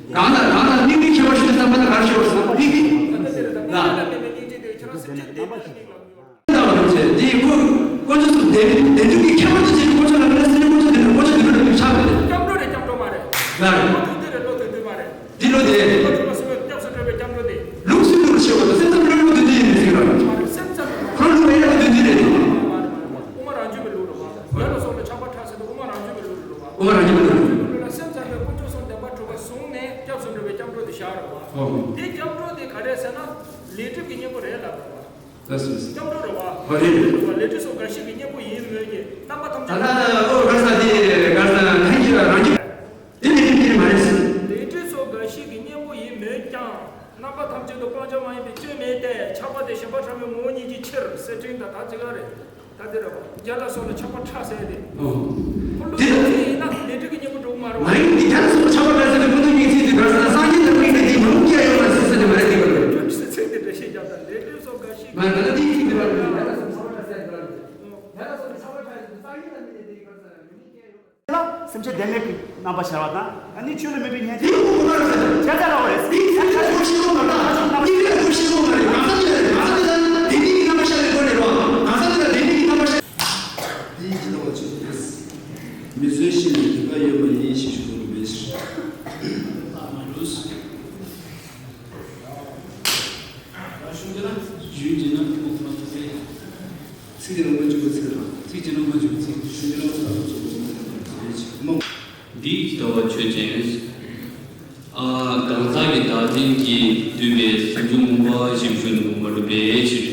གང་དང་གང་དང་མིག་མིག་ཁྱད་པར་ཞུ་ན་བསམ་པ་ན་ག་རེ་ཤེས་པར་སོང་མིག་གིས་ན། ད་ལྟ་དེ་རེད་ད་མིག་ལ་དམིགས་པའི་སྙིང་རྗེ་དེ་ཁྱེད་རང་སེམས་ཅན་བདེན་པ་ལ་དམིགས་ལ་ཡོད། ལྟ་བ་རེད་ཅེས་འདིའི་དཀོན་དཀོན་མཆོག་གསུམ་བདེན་བདེན་འཇུག་གི་ཁྱད་པར་དུ་བྱས་ནས་དཀོན་མཆོག་ལ་དམིགས་ན་སེམས་ཅན་དཀོན་མཆོག་བདེན་པ་དཀོན་མཆོག་བདེན་པ་ལ་དམིགས་ཆགས་པ་རེད། སྐྱབས་འགྲོ་རེད་སྐྱབས་འགྲོ་མ་རེད། ལ་རེད། བློ་དོན་དེ་རེད་བློ་དོན་དེ་མ་རེད། འདི་བློ་དེ། བློ་གྲུབ་པ་གསུམ་ཡོད་སྐྱབས་སུ་འགྲོ་བའི་སྐྱབས་འགྲོ་དེ། ལུགས་སྲོལ་ལུགས་ཆེ་བ་དང་སེམས་ཙམ་བློ་བློ་དོན་དེ་ཡིན་མི་སྲིད་ར། མ་རེད་སེམས་ཙམ། ཁོ་ལུགས་ཡིན་ན་དོན་དེ་རེད། མ་རེད་མ་རེད་མ་རེད། དབུ་མ་རང་རྒྱུད་པའི་ལུགས་རེད་བ། ཡར་ལ་སོགས་ལ་ཆགས་པ་ཕྲ་ཟེར་དུས་དབུ་མ་རང་རྒྱུད་པའི་ལུགས་རེད་བ། དབུ་མ་རང་རྒྱུད་པའི་ལུགས་རེད། ལུགས་ལ་སེམས་ཙམ་པའི་དཀོན་མཆོག་གསུམ་བདེན་པ་གྲུབ་པ་བཟུང་ནས་སྐྱབས་སུ་འགྲོ་བའི་སྐྱབས་འགྲོ་དེ་བཞག་རེད་བ། ཨོ། འདི་སྐྱབས་འགྲོ་དེ་ག་རེ་ཟེར་ན། ལས་སྒྲིབ་ཀྱི་གཉེན་པོ་རེད་ལབ་རེད་བ། ལགས་སོ། སྐྱབས་འགྲོ་རེད་བ། ཨོ་རེད། རེད་བ། ལས་སྒྲིབ་སོགས་འགའ་ཞིག་གི་གཉེན་པོ་ཡིན་མོད་ཀྱི་རྣམ་པ་ཐམས་ཅད། ད་ལྟ་ཨོ་ག་ས་དེ་ག་ས་ཐན་གྱི་རང་རྒྱུད། དེ་ལས་སྒྲིབ་དེ་མ་རེད་ཟེར། ལས་སྒྲིབ་སོགས་འགའ་ཞིག་གི་གཉེན་པོ་ཡིན་མོད་ཀྱང་། རྣམ་པ་ཐམས་ཅད་དུ་སྤང་བྱ་མ་ཡིན་པའི་སྐྱོན་མེད་དེ། ཆགས་པ་དེ་ཞེན་པ་ཕྲ་མོའི་ངོ་བོ་ཉིད་ཀྱི་ཕྱིར་ཟེར་ཕྲེང་དང་ད་ཅི་ག་རེད། ད་དེ་རེད་བ། རྒྱ་ལ་སོགས་ལ་ཆགས་པ་ཕྲ་ཟེར་ཏེ། ཨོ། ཁོ་ལུགས་དེ་ཡིན་ན་ལས་སྒྲིབ་ཀྱི་གཉེན་པོ་འགྲོ་གི་མ་རེད་བ། མ་ཡིན་ཏེ་རྒྱ་ལ་སོགས་ལ་ཆགས་པ་ཕྲ་ཟེར་ཏེ་ཁོ་ཚོའི་ངེས་ཚིག་དེ་ག་ས་སངས་རྒྱས་ལ་དམིགས་ནས་དེ་ཉོན་མོངས་སྐྱེ་ཡོང་བ་ཟེར་ས་དེ་མ་རེད་དེ་བ་རེད། ཁྱོད་ཚིག་དེ་འགྲེལ་བཤད་རྒྱབ་དང་ལས་སྒྲིབ་སོགས་འགའ་ཞིག་མ་ཡིན་ད་ལྟ་དེའི་ཚིག་དེ་བ་རེད། རྒྱ་ལ་སོགས་ལ་ཆགས་པ་ཕྲ་ཟེར་ཏེ་སངས་རྒྱས་ལ་དམིགས་ནས་དེ་ག་ས་ཉོན་མོངས་སྐྱེ་ཡོང་བ། ལ་སེམས་ཅན་བདེན་མེད་ཀྱི་རྣམ་པ་ཤར་བ་དང་། ཨ་ནི་ཆོས་ལ་དམིགས་པའི་ཉན་ཐོས། དེ་ཡང་ཁོ་ཁོ་ན་རེད་ཟེར། ཁྱད་མཚར་བ་རེད། དེ་ཡང་ཁྱད་མཚར་ཁོ་ཤེས་ཁོ་མ་རེད། གང་ཟག་དེ་ལ་ཁོ་ཤེས་ཁོ་མ་རེད། གང་ཟག་དེ་ལ་བདེན་མེད་ཀྱི་རྣམ་པ་ཤར་བའི་སྒོ་ནས་རེད་བ། གང་ཟག་དེ་ལ་བདེན་མེད་ཀྱི་རྣམ་པ་ཤར། དེ་ཡིན་གྱི་ལྟ་བ་ཆོས་ཅན། མི་བཟོད་ཤེས་ནས་དེ་ལྟར་ཡོད་པ་ཡིན་ཞེས་ཞུ་དགོས་པའི་ཕྱིར། ལྟ་མ་ལུས། རང་གཞུང་དེ་ལ་རྒྱུན་གྱི་ནང་དུ་མ་ཚད། ཚིག་གི་རང་མ་འཇུག་པའི་ཚིག་དང་། ཚིག་གི་རང་མ་འཇུག་པའི་ཚིག་གཞུང་གི་རང་མ་འཇུག་པའི་ཚིག་ཞེས་སྨོ། འདི་ལྟ་བ་ཆོས་ཅན། ཨ། གང་ཟག་གི་བདག་འཛིན་གྱིས་བསྡུས་པའི་ཟུང་འཇུག་མངོན་པ་ཞེས་ཞུ་ནི་མ་གྲུབ་པའི་ཕྱིར།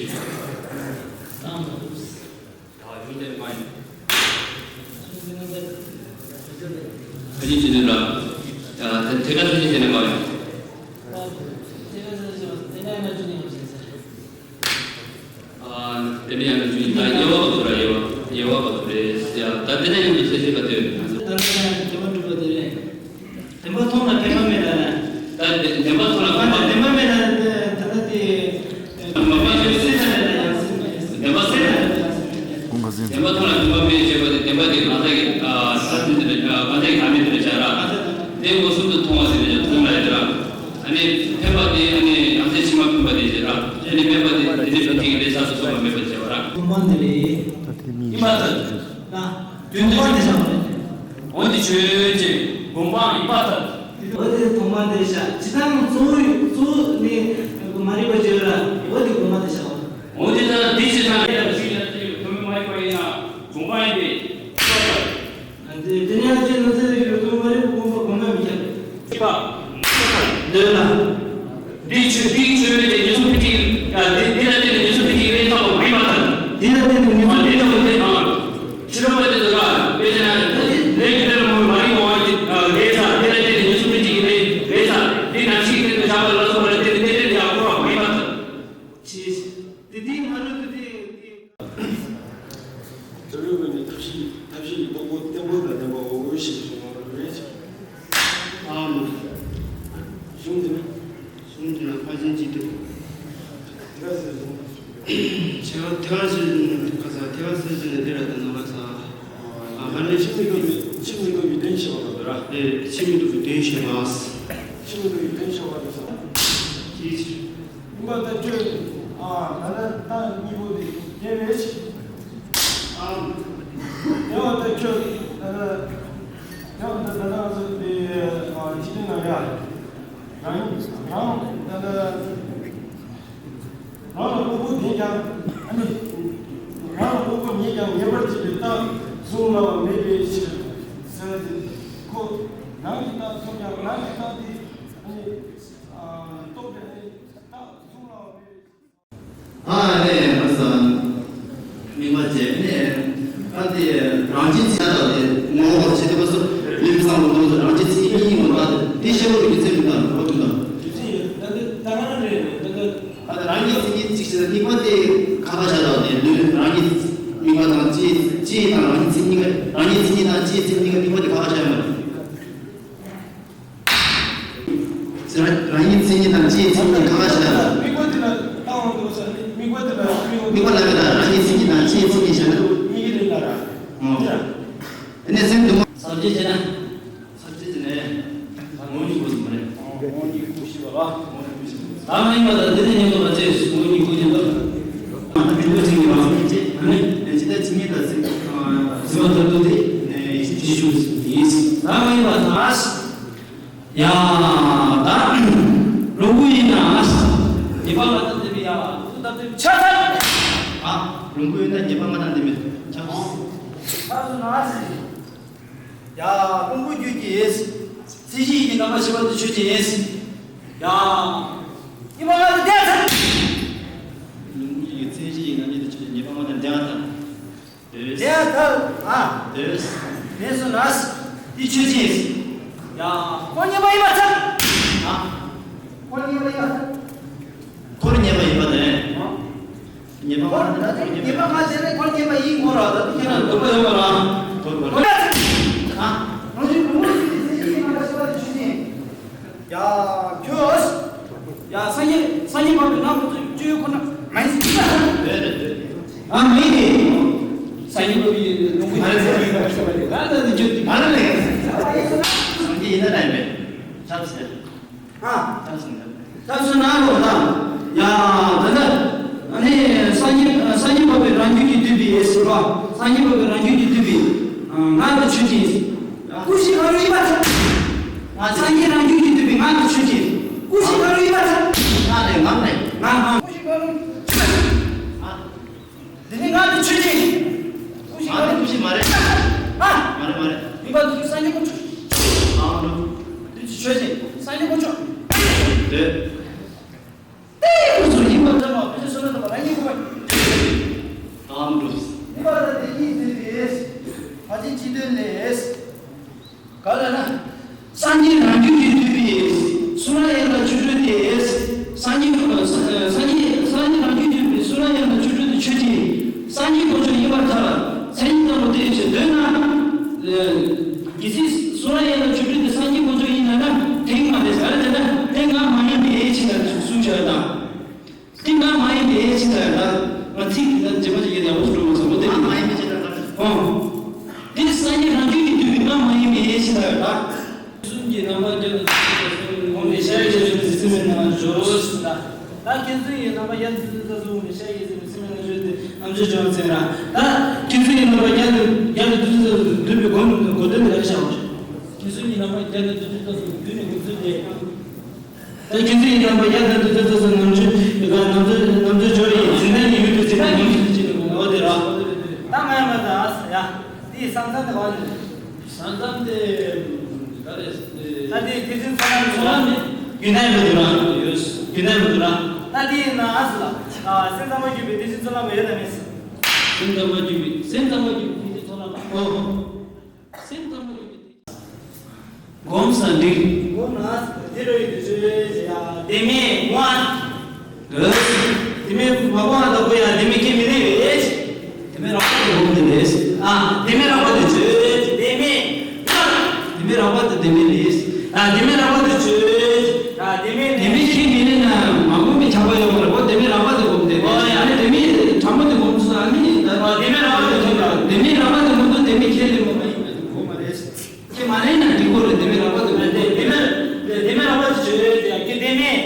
ད་གཞུང་དེ་མ་ཡིན། ཨ་ནི་ཅི་ནི་ར། ད་ཐད་ཀར་ཐོན་ནི་དེ་ནི་མ་ཡིན། ཡང་ན་ཆུ་ཡིན་ད་དབྱེ་བ་ག་ཚོད་ར། དབྱེ་བ་དབྱེ་བ་ག་ཚོད་རེད་ཟེར་ཡ། ད་དེ་ནས་ཡོང་དུས་ཚེ་ཤེས་པ་དེ་ད་ལྟ་ཡང་དྲི་བ་དྲི་བ་དེ་རེད། བདེན་པ་མཐོང་ལ་བདེན་པ་མེད་ལ་ལ། ད་བདེན་བདེན་པ་མཐོང་ལ་བདེན་པ་མ་མེད་ལ་ད་ལྟ་དེ། མ་མ་ཤེས་སེ་ད་ལ་ཡང་སེ་མ་ཡང་སེ་མ་ཡང་སེ་མ་ཡང་སེ་མ་ཡང་སེ་མ་ཡང་སེ་མ་ཡང་སེ་མ་ཡང་སེ་མ་ཡང་སེ་མ་ཡང་སེ་མ་ཡང་སེ་མ་ཡང་སེ་མ་ཡང་སེ་མ་ཡང་ས་དེ་འདི་ནས་ཨ་ང་ཚོའི་ཁ་མེད་དེ་ལ་བྱ་ར། དེ་མངོན་སུམ་དུ་མཐོང་བ་ཟེར་ནས་མཐོང་ལ་ཡོད་ར། ཨ་ནི་འཕེན་པ་དེ་ཨ་ནི་ཡང་རྩེ་ཕྱི་མ་འཕེན་པ་དེ་ཟེར་ར། དེ་ནི་འཕེན་པ་དེ་དེ་ནི་འཕེན་ཅིག་རེད་ས་སུ་སོགས་པ་མེད་པར་བྱ་བ་ར། སྟོང་པ་འདི་རེད། ཡིན་པར་ཐལ། ན། དོན་དུ་ཡོད་དེ་བྱ་བ་རེད། འོན་ཏེ་ཆོས་ཅན་སྒོམ་སྤང་ཡིན་པར་ཐལ། འོན་ཏེ་སྟོང་པ་འདི་བྱ་ཇི་ལྟར་གཙོ་བོའི་གཙོ་བོ་ནི་མ་རིག་པ་བརྗོད་ར། འོན་ཏེ་སྒོམ་སྤང་དེ་བྱ་བ། འོན་ཏེ་ད་འདི་ཇི་ལྟར་ཡིན་ལ་ཞིག་ཡང་དེ་ཡོད་དོན་མེད་མ་ཡིན་པ་ཡིན་ན་སྒོམ་སྤང་ཡིན་ཏེ། དེ་དེ་ནས་ཅི་ནི་ཚེ་ཡོད་དོ་མ་རེད་དགོངས་པ་གོམས་ན་མི་ཁྱབ། ཅི་པ། འདོད་ལ། འདི་ཆོས་འདི་ཆོས་ཀྱི་ཉེས་སོང་ཕི་ཅིག་ཡ་འདི་འདི་ལ་བརྟེན་ནས་ཉེས་སོང་ཕི་ཅིག་རེད་ཐོག་མ་ཡིན་པ་དང་། འདི་ལ་བརྟེན་ནས་ཉེས་སོང་ཕི་ཅིག་རེད་ཐོག་མ་ཕྱི་རོལ་པ་དེ་ཚོ་ལ་དཔེ་ཆ་ན་ལས་ཀྱི་དེ་ལ་མ་རིག་པ་བ་ཅིག་རེད་ས། འདི་ལ་བརྟེན་ནས་ཉེས་སོང་ཕི་ཅིག་རེད་རེད་ས། འདི་ནམ་ཞིག་དེ་ཚོ་བཞག་པ་ལ་སོགས་པ་ལ་བརྟེན་ནས་དེ་འདྲ་ཡག་པོ་བ་མ་ཡིན་པ་དང་། ཅེས། དེ་དེའི་ཕ་རོལ་ཏུ་དེ། དེ་རུ་བའི་ནི་ཐབས་ཤེས་ཐབས་ཤེས་ཀྱི་རྟོག་པོ་བརྟན་པོ་དང་ལྡན་པ་འོ་ཞེས་གསུངས་པ་རེད། ཨ་མ། གཞུང་འདི་ན། གཞུང་འདི་ན་ཕར་ཕྱིན་གཅིག་ཏུ། དེ་ག་ཟེར་སོང་། ཆེ་བ་དེ་ག་ཟེར་ནས་ག་ས་དེ་ག་ཟེར་ཟེར་ནས་དེ་ར་དེ་ན་ག་ས། ཨ་ཧ་ནི་ཕྱིར་མི་ལྡོག་པའི་ཕྱིར་མི་ལྡོག་པའི་དོན་བཤད་པ་ལ་འདོད་ར། ཨེ་ཕྱིར་མི་ལྡོག་པའི་དོན་བཤད་པ། ཕྱིར་མི་ལྡོག་པའི་དོན་བཤད་པ་དེ་ས། ཅིའི་ཕྱིར། ཡིན་པར་ཐལ། ཁྱོད་ཨ་ད་ལྟ་རྟགས་གཉིས་པོ་དེ་དེ་རེད། ཨ་དེ་བ་ད་ཁྱོད་ད་ལྟ་དེ་བ་ད་ད་ལྟ་ཚོ་དེ་ཨ་ཕྱི་དོན་ན་ཡ་རང་རང་ད་ལྟ་རང་ལ་དངོས་པོ་ལྡན་ཀྱང་ཨ་ནི་རང་ལ་དངོས་པོ་ངེས་ཀྱང་ངེས་པར་བྱེད་པའི་རྟགས་གཟུང་སླ་བ་མེད་པའི་ཕྱིར་ཟེར་ཏེ་ཁོ་རང་གི་རྟགས་མཚུངས་ཀྱང་རང་གི་རྟགས་དེ་ཨ་ནི་རྟོགས་པའི་ཨ་ནི་རྟགས་གཟུང་སླ་བ་མེད་པའི། ཨ་ནི་མ་ས། དམིགས་པ་བྱས་ནས་ཨ་དེ་རང་བཞིན་ཚིག་དང་དེ་ངོ་བོར་བྱེད་ཐུབ་པ་སོགས་ལུས་བསམ་བློ་གཏོང་ཚུལ་རང་བཞིན་ཚིག་གཉིས་ཡིན་པ་དེ་དེ་ཤེས་པ་རྒྱུ་མཚན་མི་འདུག་གོ་དུས་དང་། རྒྱུ་མཚན་ཡོད་ད་དེ་ད་ག་རང་རེད་ད་ག་ཨ་དེ་རང་བཞིན་ཚིག་གཉིས་གཅིག་བྱས་ན་དམིགས་པ་དེ་ཁ་ཁ་བྱ་དང་དེ་ལུས་རང་བཞིན་དམིགས་པ་དང་ཅི་ཅི་དང་རང་བཞིན་ཚིག་གཉིས་ཀ་རང་བཞིན་ཚིག་གཉིས་དང་ཅི་ཚིག་གཉིས་ཀ་དམིགས་པ་དེ་ཁ་ཁ་བྱ་ཡོད་མ་རེད། རང་རང་ཉིད་མཚན་ཉིད་དང་ཅིའི་མཚན་ཉིད་གང་ལ་ཞེ་ན། དམིགས་པ་དེ་ལ་བཏང་བ་འདུག་ས་ནི་དམིགས་པ་དེ་ལ་དམིགས་པ་ལ་མེད་ལ་རང་ཉིད་མཚན་ཉིད་དང་ཅིའི་མཚན་ཉིད་ཞེ་ན། གཉིས་ཀྱི་རིགས་ལ་ར། ཨོ། དེ་ནས་སེམས་སྡུག་མ། ས་བཅད་བྱས་ན། ས་བཅད་བྱས་ནས། ངོ་བོ་ཉིད་སྐུ་ཟེར་མ་རེད། ངོ་བོ་ཉིད་སྐུ་ཞེས་པ་ལ་ངོ་བོ་ཉིད་སྐུ་ཞེས་པ། ད་མ་ཡིན་པ་དང་འདི་ནས་ཉན་པ་མ་བྱས་ངོ་བོ་ཉིད་སྐུ་ཉན་པ། ད་དྲུག་པ་ཅན་གྱི་རང་བཞིན་ཅེས་ཨ་ནི་ཇི་ལྟར་ཇི་སྙེད་དང་ཟེར། གཟིགས་པ་ལྟར་དུ་དེ་ནས་ཡེ་ཤེས་ཀྱི་ཤུགས་ཡིན། ད་མ་ཡིན་པ་དང་། ཡ། ད་ལོངས་སྐུ་ཡིན་ན། ཉེས་པ་ལྔ་དང་ལྡན་པའི་ཡ། ལྟ་བུ་ཆགས་ཚར། ཨ། ལོངས་སྐུ་ཡིན་ན་ཉེས་པ་ལྔ་དང་ལྡན་པའི་ཆགས། ཆགས་སོང་ན། ཡ། ལོངས་སྐུ་རྒྱུད་ཀྱི་མཚན་གཞི་ཡི་རྣམ་པར་ཤེས་པ་དེ་ཆོས་ཅན། ཡ། ཉེས་པ་ལྔ་དང་ལྡན་ཚར། ལོངས་སྐུ་ཡི་མཚན་གཞི་ཡི་རྣམ་གཞག་དེ་ཆོས་ཅན། ཉེས་པ་ལྔ་དང་ལྡན་ཚར། ལྡན་ཐལ། ཨ། ལྡན་སོང་ན། འདི་ཆོས་ཅན། ཡ། འཁོར་ཉེས་པ་ཡིན་པར་ཐལ། ཨ། འཁོར་ཉེས་པ་ཡིན་པར་ཐལ། འཁོར་ཉེས་པ་ཡིན་པར་ཐལ། ཨ། ཉེས་པ་འཁོར་ད་ལྟ་ཉེས་པ་ང་བྱས་ནས་འཁོར་ཉེས་པ་ཡིན་དགོས་ར། ད་ལྟ་ཁྱེད་རང་འདོད་པ་ཡོད་པ་ར། འཁོར་འཁོར། ཨ། རང་བཞིན་ལོངས་སྐུ་ཡི་མཚན་གཞི་ཡི་རྣམ་པར་ཤེས་པ་དེ་ཆོས་ཅན། ཡ། ཁྱོད། ཡ། སངས་རྒྱས་སངས་རྒྱས་འཕགས་པའི་ལམ་ཁོ་ཚོས་སྤྱོད་ཡུལ་ཁོ་ན་མ་ཡིན་ཟེར་གྱི་ཡ། རེད་རེད་རེད། ཨ་མ་ཡིན་ཏེ། སངས་རྒྱས་འཕགས་པའི་ལམ་ཁོ་ཚོས་སྤྱོད་ཡུལ་ཁོ་ན་མ་ཡིན་ཟེར་གྱི་ཡ། ད་ལྟ་འདི་ཁྱོད་ཀྱི་མ་རེད་ལས། སངས་རྒྱས་ཡིན་ན་ན་ཡིན་པས། ཆབ་སྲིད། ཨ། ཆབ་སྲིད་འདི། ཆབ་སྲིད་ན་ལོ་ད། ཡ། ད་ལྟ། ཨ་ནི་སངས་རྒྱས་སངས་རྒྱས་འཕགས་པའི་རང་རྒྱུད་ཀྱིས་བསྡུས་པའི་ཟེར་བ། སངས་རྒྱས་འཕགས་པའི་རང་རྒྱུད་ཀྱིས་བསྡུས་པའི། ང་དང་ཆོས་ཅན། སྐུ་བཞི་གང་རུང་ཡིན་པར་ཐལ། ང་སངས་རྒྱས་རང་རྒྱུད་ཀྱིས་བསྡུས་པའི་ང་དང་ཆོས་ཅན། སྐུ་བཞི་གང་རུང་ཡིན་པར་ཐལ། ང་ནས་ང་ནས། ང་ང་། སྐུ་བཞི་གང་རུང་། ང་། འདི་ནི་ང་དང་ཆོས་ཅན། སྐུ་བཞི་གང་རུང་། ང་ནི་སྐུ་བཞི་མ་རེད། ང་། མ་རེད་མ་རེད། ཡིན་པར་འདུག་སངས་རྒྱས་དཀོན་མཆོག་ཨང་། འདི་ཆོས་ཅན། སངས་རྒྱས་དཀོན་མཆོག་འདོད། དེ་ཡི་སྐུ་གཟུགས་ཡིན་པར་ཐལ་བ། བུ་ཆེན་བསོད་ནམས་དང་རང་ཉིད་དགོས་པ། ཨང་། འདུག་ཡིན་པར་ཐལ། དེ་ཉིད་ཟེར་ཏེ། ཕར་ཕྱིན་སྤྱི་དོན་ལས། ག་ལ་ན། སངས་རྒྱས་རང་རྒྱུད་ཀྱིས་བསྡུས་པའི་གསུང་རབ་དབྱངས་དང་ཆོ་འཕྲུལ་དེ། སངས་རྒྱས་སངས་རྒྱས་སངས་རྒྱས་རང་རྒྱུད་ཀྱིས་བསྡུས་པའི་གསུང་རབ་དབྱངས་དང་ཆོ་འཕྲུལ་དེ་ཆོས་ཅན། ལོས་ད། ད་ཁྱེད་ཚོ་ཡི་རྣམ་པ་རྒྱ་མཚོ་ཚོ་ཚོ་མི་ཤ་ཡི་ཟེར་བའི་སེམས་ལ་བརྗོད་དེ་ཨམ་ཅོག་ཅོག་ཚེ་ར། ད་ཁྱེད་ཚོ་ཡི་རྣམ་པ་རྒྱ་མཚོ་རྒྱ་མཚོ་ཚོ་ཚོ་འདུས་པའི་སྒོ་ནས་གོ་དོན་འདི་ལ་བྱ་བ། ཁྱེད་ཚོ་ཡི་རྣམ་པ་རྒྱ་མཚོ་ཚོ་ཚོ་འདུས་ནས་འགོ་ཚུགས་ཏེ། ད་ཁྱེད་ཚོ་ཡི་རྣམ་པ་རྒྱ་མཚོ་ཚོ་ཚོ་ཚོ་ནམ་རྒྱུན་ག་ནམ་ཚོ་ནམ་ཚོ་འབྱོར་ཡི་འཛིན་ཐང་གི་ཡུལ་དུ་ཚེ་ར་ནམ་ཚོ་ཚོ་ཅི་ནས་གོ་ངོ་དེ་ར། ད་ང་ཡང་མ་ད་ཨ་ཡ། དེའི་ས་མཚམས་དེ་བ་ནས། ས་མཚམས་དེ། ད་རེས། ད་དེ་དེ་ཚོའི་ཚོ་ལམ་ཚོ་ལམ་ནི། རྒྱུན་ནས་མི་འདུག་ར། ཡོད། རྒྱུན་ནས་མི་འདུག་ར། ད་དེ་ཡིན་ན་ཨ་སི་ལ། ཨ་སེམས་ཙམ་པ་བརྒྱུད་པའི་དེ་ཚོའི་ཚོ་ལམ་ཡོད་དམ་མེད། སེམས་ཙམ་པ་བརྒྱུད་པའི་སེམས་ཙམ་པ་བརྒྱུད་པའི་དེ་ཚོའི་ཚོ་ལམ། ཨོ། སེམས་ཙམ་པ་བརྒྱུད་པའི་དེ། གོམས་ས་འགྲིག་སྒོམ་ན་དེ་རོ་ཡི་དེ་ཚོའི་ཡ་དེ་མེད་ངོ་ཨ། དེ་མེད་མ་གོ་ཨ་ད་གོ་ཡ་དེ་མེད་ཁྱེད་མི་ནི་རེད། དེ་མེད་རག་པ་དེ་སྒོམ་དེ་རེད། ཨ་དེ་མེད་རག་པ་དེ་ཚོས་དེ་མེད། དེ་མེད་རག་པ་དེ་དེ་མེད་རེད། ཨ་དེ་མེད་རག་པ་དེ་ཚོས། ཨ་དེ་མེད་དེ་མེད་ཁྱེད་མི་ནི་ན་མ་གོ་མི་ཆགས་པ་ཡོད་མ་རེད་གོ། དེ་མེད་རག་པ་དེ་སྒོམ་དེ་རེད། ཨ་ནི་དེ་མེད་ཕྲ་མོ་དེ་སྒོམ་ཚུལ་ཨ་ནི་ད་དེ་མེད་རག་པ་དེ་སྒོམ་དེ་མེད་རག་པ་དེ་སྒོམ་དུ་དེ་མེད་ཁྱེད་ལས་མ་གོ་མ་རེད། ཁྱེད་མ་ལེན་ན་འགྲིག་གོ་རེད། དེ་མེད་རག་པ་དེ་མེད་དེ་དེ་མེད་དེ་མེད་རག་པ་དེ་བྱོས་ཡ་ཁྱེད་དེ་མེད་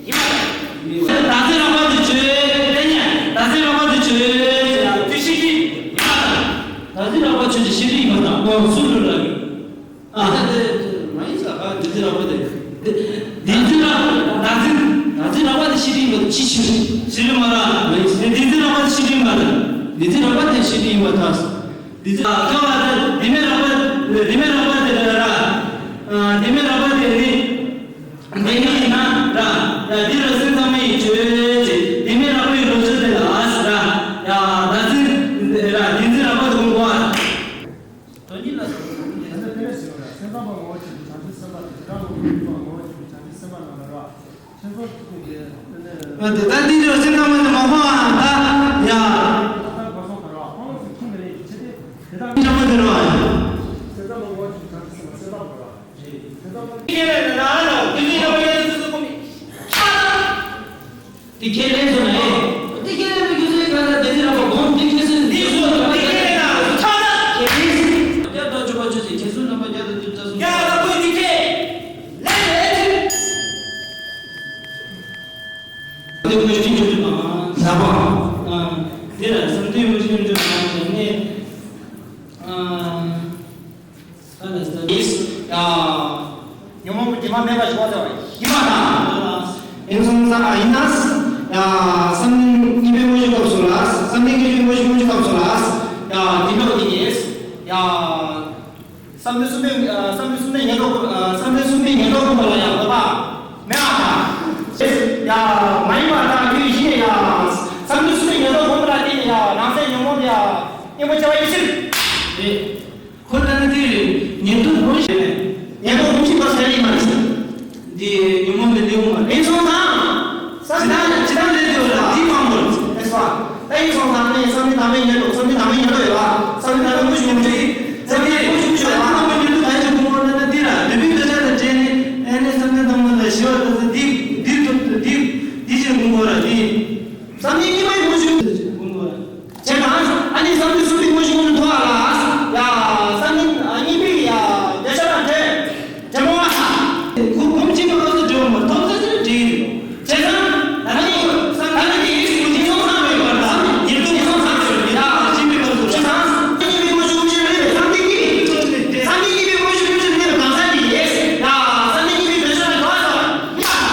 ཡིན་པ། ད་ཚེ་རག་པ་དེ་བྱོས་དེ་ཉ་ད་ཚེ་རག་པ་དེ་བྱོས་ཡ་དེ་ཤི་ཤི་ཡིན་པ། ད་ཚེ་རག་པ་ཆོས་ཀྱི་ཤི་ཤི་ཡིན་པ་དང་ཨོ་སུ་ལུ་ར་ཡིན། ཨ་ད་དེ་མ་ཡིན་ས་ག་དེ་ཚེ་རག་པ་དེ་དེ་ཚེ་རག་ད་ཚེ་ད་ཚེ་རག་པ་དེ་ཤི་ཤི་ཡིན་པ་ཅི་ཤི་ཤི་ཤི་ཤི་མ་ར་མ་ཡིན་དེ་ཚེ་རག་པ་དེ་ཤི་ཤི་ཡིན་པ་དང་དེ་ཚེ་རག་པ་དེ་ཤི་ཤི་ཡིན་པ་དང་། དེ་ཚེ་ཨ་ཁ་བ་དེ་དེ་མེད་རག་པ་དེ་མེད་རག་པ་དེ་ར་ར། ཨ་དེ་མེད་རག་པ་དེ་ནི་དེ་ནི་ཡིན་ན་ར། ཡ་དེ་ར་སེམས་ཙམ་མ་ཡིན་བྱོས་ཅེས་དེ་མེད་རག་པའི་ལོ་ཚོད་དེ་ལ་ཨ་སི་ར། ཡ་ད་ཚེ་ར་དེ་ཚེ་རག་པ་དེ་ངོ་བ། དོན་གཉིས་ལ་སོགས་པའི་སྒོ་ནས་དེ་ནི་དེ་ནས་ཟེར་བ་ར། སེམས་ཙམ་པ་ངོ་བོ་ཆེན་པོའི་བྱང་ཆུབ་སེམས་དཔའ་དང་དེ་དག་ལ་འོས་པ་ངོ་བོ་ཆེན་པོའི་བྱང་ཆུབ་སེམས་དཔའ་རྣམས་ལ་ར། ཁྱེད་ཚོ་གི་དེ་ནས། ཨ་དེ་ལྟར་འདི་ཚོ་སེམས་ཙམ་མ་ནི་མ་ཁོང་ཨ་ད་ཡ། ད་ལྟ་གོ་སོང་ཁ་ར་ཁོང་ཚོ་ཁྱིམ་ནས་ཡིན་ཆེ་དེ་དེ་དག་ཁྱིམ་ཚང་མ་དེ་ར་ཨ། སེམས་ཙམ་པ་ངོ་བོ་ཆེན་པོའི་བྱང་ཆུབ་སེམས་དཔའ་སེམས་ཙམ་པ་ར། དེ་ཁས་ལེན་ན་ན་ལོ་དེ་ཚོའི་ལོ་ཡ་དེ་ཚོ་གོ་མི། དེ་ཁས་ལེན་སོང་ན་ཨེ། དེ་ཁས་ལེན་པའི་རྒྱུ་མཚན་གང་ལ་དེ་ཚེ་རག་པ་སྒོམ་དེ་ཁས་ལེན་དེ་སོང་ན་དེ་ཁས་ལེན་ན་ཚ་ན་ཁས་ལེན། བརྒྱ་དང་བཅུ་པ་ཆོས་ཀྱི་ཁྱེད་ཚོའི་རྣམ་པ་བརྒྱ་དང་བཅུ་རྩ་གསུམ། བརྒྱ་དང་བཅུ་དེ་ཁས་ལེན་རེད། དེ་ཀུན་གྱི་ཆོས་ཀྱི་མ་ཟ་བ། དེ་ལ་བསམ་གཏན་ཀུན་གྱི་ཆོས་ཀྱི་མ་ཟ་ནས། ཨ་ནི་ཡིས་ཡ། ཉོན་མོངས་ཀྱི་དྲི་མ་མེད་པ་ཞིག་བ་ཟེར་བ་ཡིན་པ་དང་། ཡིན་སོང་ཙང་ཨ་ཡིན་ན། ཡ། བསམ་གཏན་གཉིས་པའི་དངོས་གཞི་སྐབས་སུ་ལ། བསམ་གཏན་གཉིས་པའི་དངོས་གཞི་དངོས་གཞི་སྐབས་སུ་ལ། ཡ། དེ་འདྲ་བ་དེ་ཡིས། ཡ། བསམ་གཏན་གསུམ་པའི་བསམ་གཏན་གསུམ་པའི་ཉེར་བསྡོགས་བསམ་གཏན་གསུམ་པའི་ཉེར་བསྡོགས་སྒོམ་པ་ལ་ཡང་འགོག་པ་མེད་པ་དང་། ཡ། མ་ཡིན་པ་དང་ཁྱོད་གཞི་ནས་ཡ། བསམ་གཏན་གསུམ་པའི་ཉེར་བསྡོགས་སྒོམ་པ་ལ་བརྟེན་ནས་ཡ་ནང་གསེས་ཉོན་མོངས་དེ་ཡ་གཉེན་པོ་བྱ་བ་ཡེ་ཤེས་རེད། ཁོ་ལྟ་ན་དེ་ཉེར་བསྡོགས་སྒོམ་ཞེས་ནས་ཉེར་བསྡོགས་སྒོམ་ཞིག་པ་ཟེར་ཡིན་མ་རེད། འདི་ཉོན་མོངས་འདི་འདི་འོང་བ་རེད་སོང་ཙང་། ཇི་ལྟར་ཇི་ལྟར་ལས་དེ་འོང་ལ་འདི་མང་པོ་རེད་ཟེར་བ། ད་ཡིན་སོང་ཙང་ནས་བསམ་གཏན་དང་པོའི་ཉེར་བསྡོགས་བསམ་གཏན་དང་པོའི་ཉེར་བསྡོགས་ཡོད་པ། བསམ་གཏན་དང་པོ་དངོས་གཞི་ངོ་བོ་ཡིན། བསམ་གཏན་དངོས་གཞི་ངོ་བོ་ཡོད་པ། དང་པོའི་ཉེར་བསྡོགས་ག་ཡེ་ཅིག་སྒོམ་འོང་ལ་ན་འདི་ར་འདོད་པའི་འདོད་ཆགས་དང་བྲལ་ནས་ཨེ་ནས་བསམ་གཏན་དང་པོ་ལ་ཞི་བ་ལྟ་ས་འདི་འདི་ཐུབ་འདི་འདི་ཅིག་སྒོམ་དགོས་ར་འདི། བསམ་གཏན་གཉིས་པའི་དངོས་གཞི་ངོ་བོ་སྒོམ་དགོས་ར། བྱས་ཙང་ཨ་ནི་བསམ་གཏན་གསུམ་པའི་དངོས་གཞི་ངོ་བོ་མཐོང་བ་ལ། ཡ། བསམ་གཏན་གཉིས་པའི་ཡ། འདོད་ཆགས་དང་བྲལ། བྲལ་མོ་བ། ཁོ་སྒོམ་བྱེད་པ་སྐབས་སུ་འབྲེལ་བ་མ་གཏོགས་ས་ཆ་ལ་འབྲེལ་ཡོད། བྱས་ཙང་ད་ནི་བསམ་གཏན་གཉིས་པའི་དངོས་གཞི་ངོ་བོ་མཐོང་བའི་བར་ལ་ཉེར་བསྡོགས་ངོ་བོ་མཐོང་བའི་བར་ལ་ཡ། བྱེད་པའི་སྐབས་སུ་བྱས་ཙང་བསམ་གཏན་གཉིས་པའི་དངོས་གཞི་ངོ་བོ་ལས་བསམ་གཏན་གཉིས་པའི་བསམ་གཏན་གཉིས་པའི་དངོས་གཞི་ངོ་བོ་ལས་གང་ཟག་གི་ཡེ། ཡ། བསམ་གཏན་གཉིས་པའི་འདོད་ཆགས་ལ་གང་ཟག་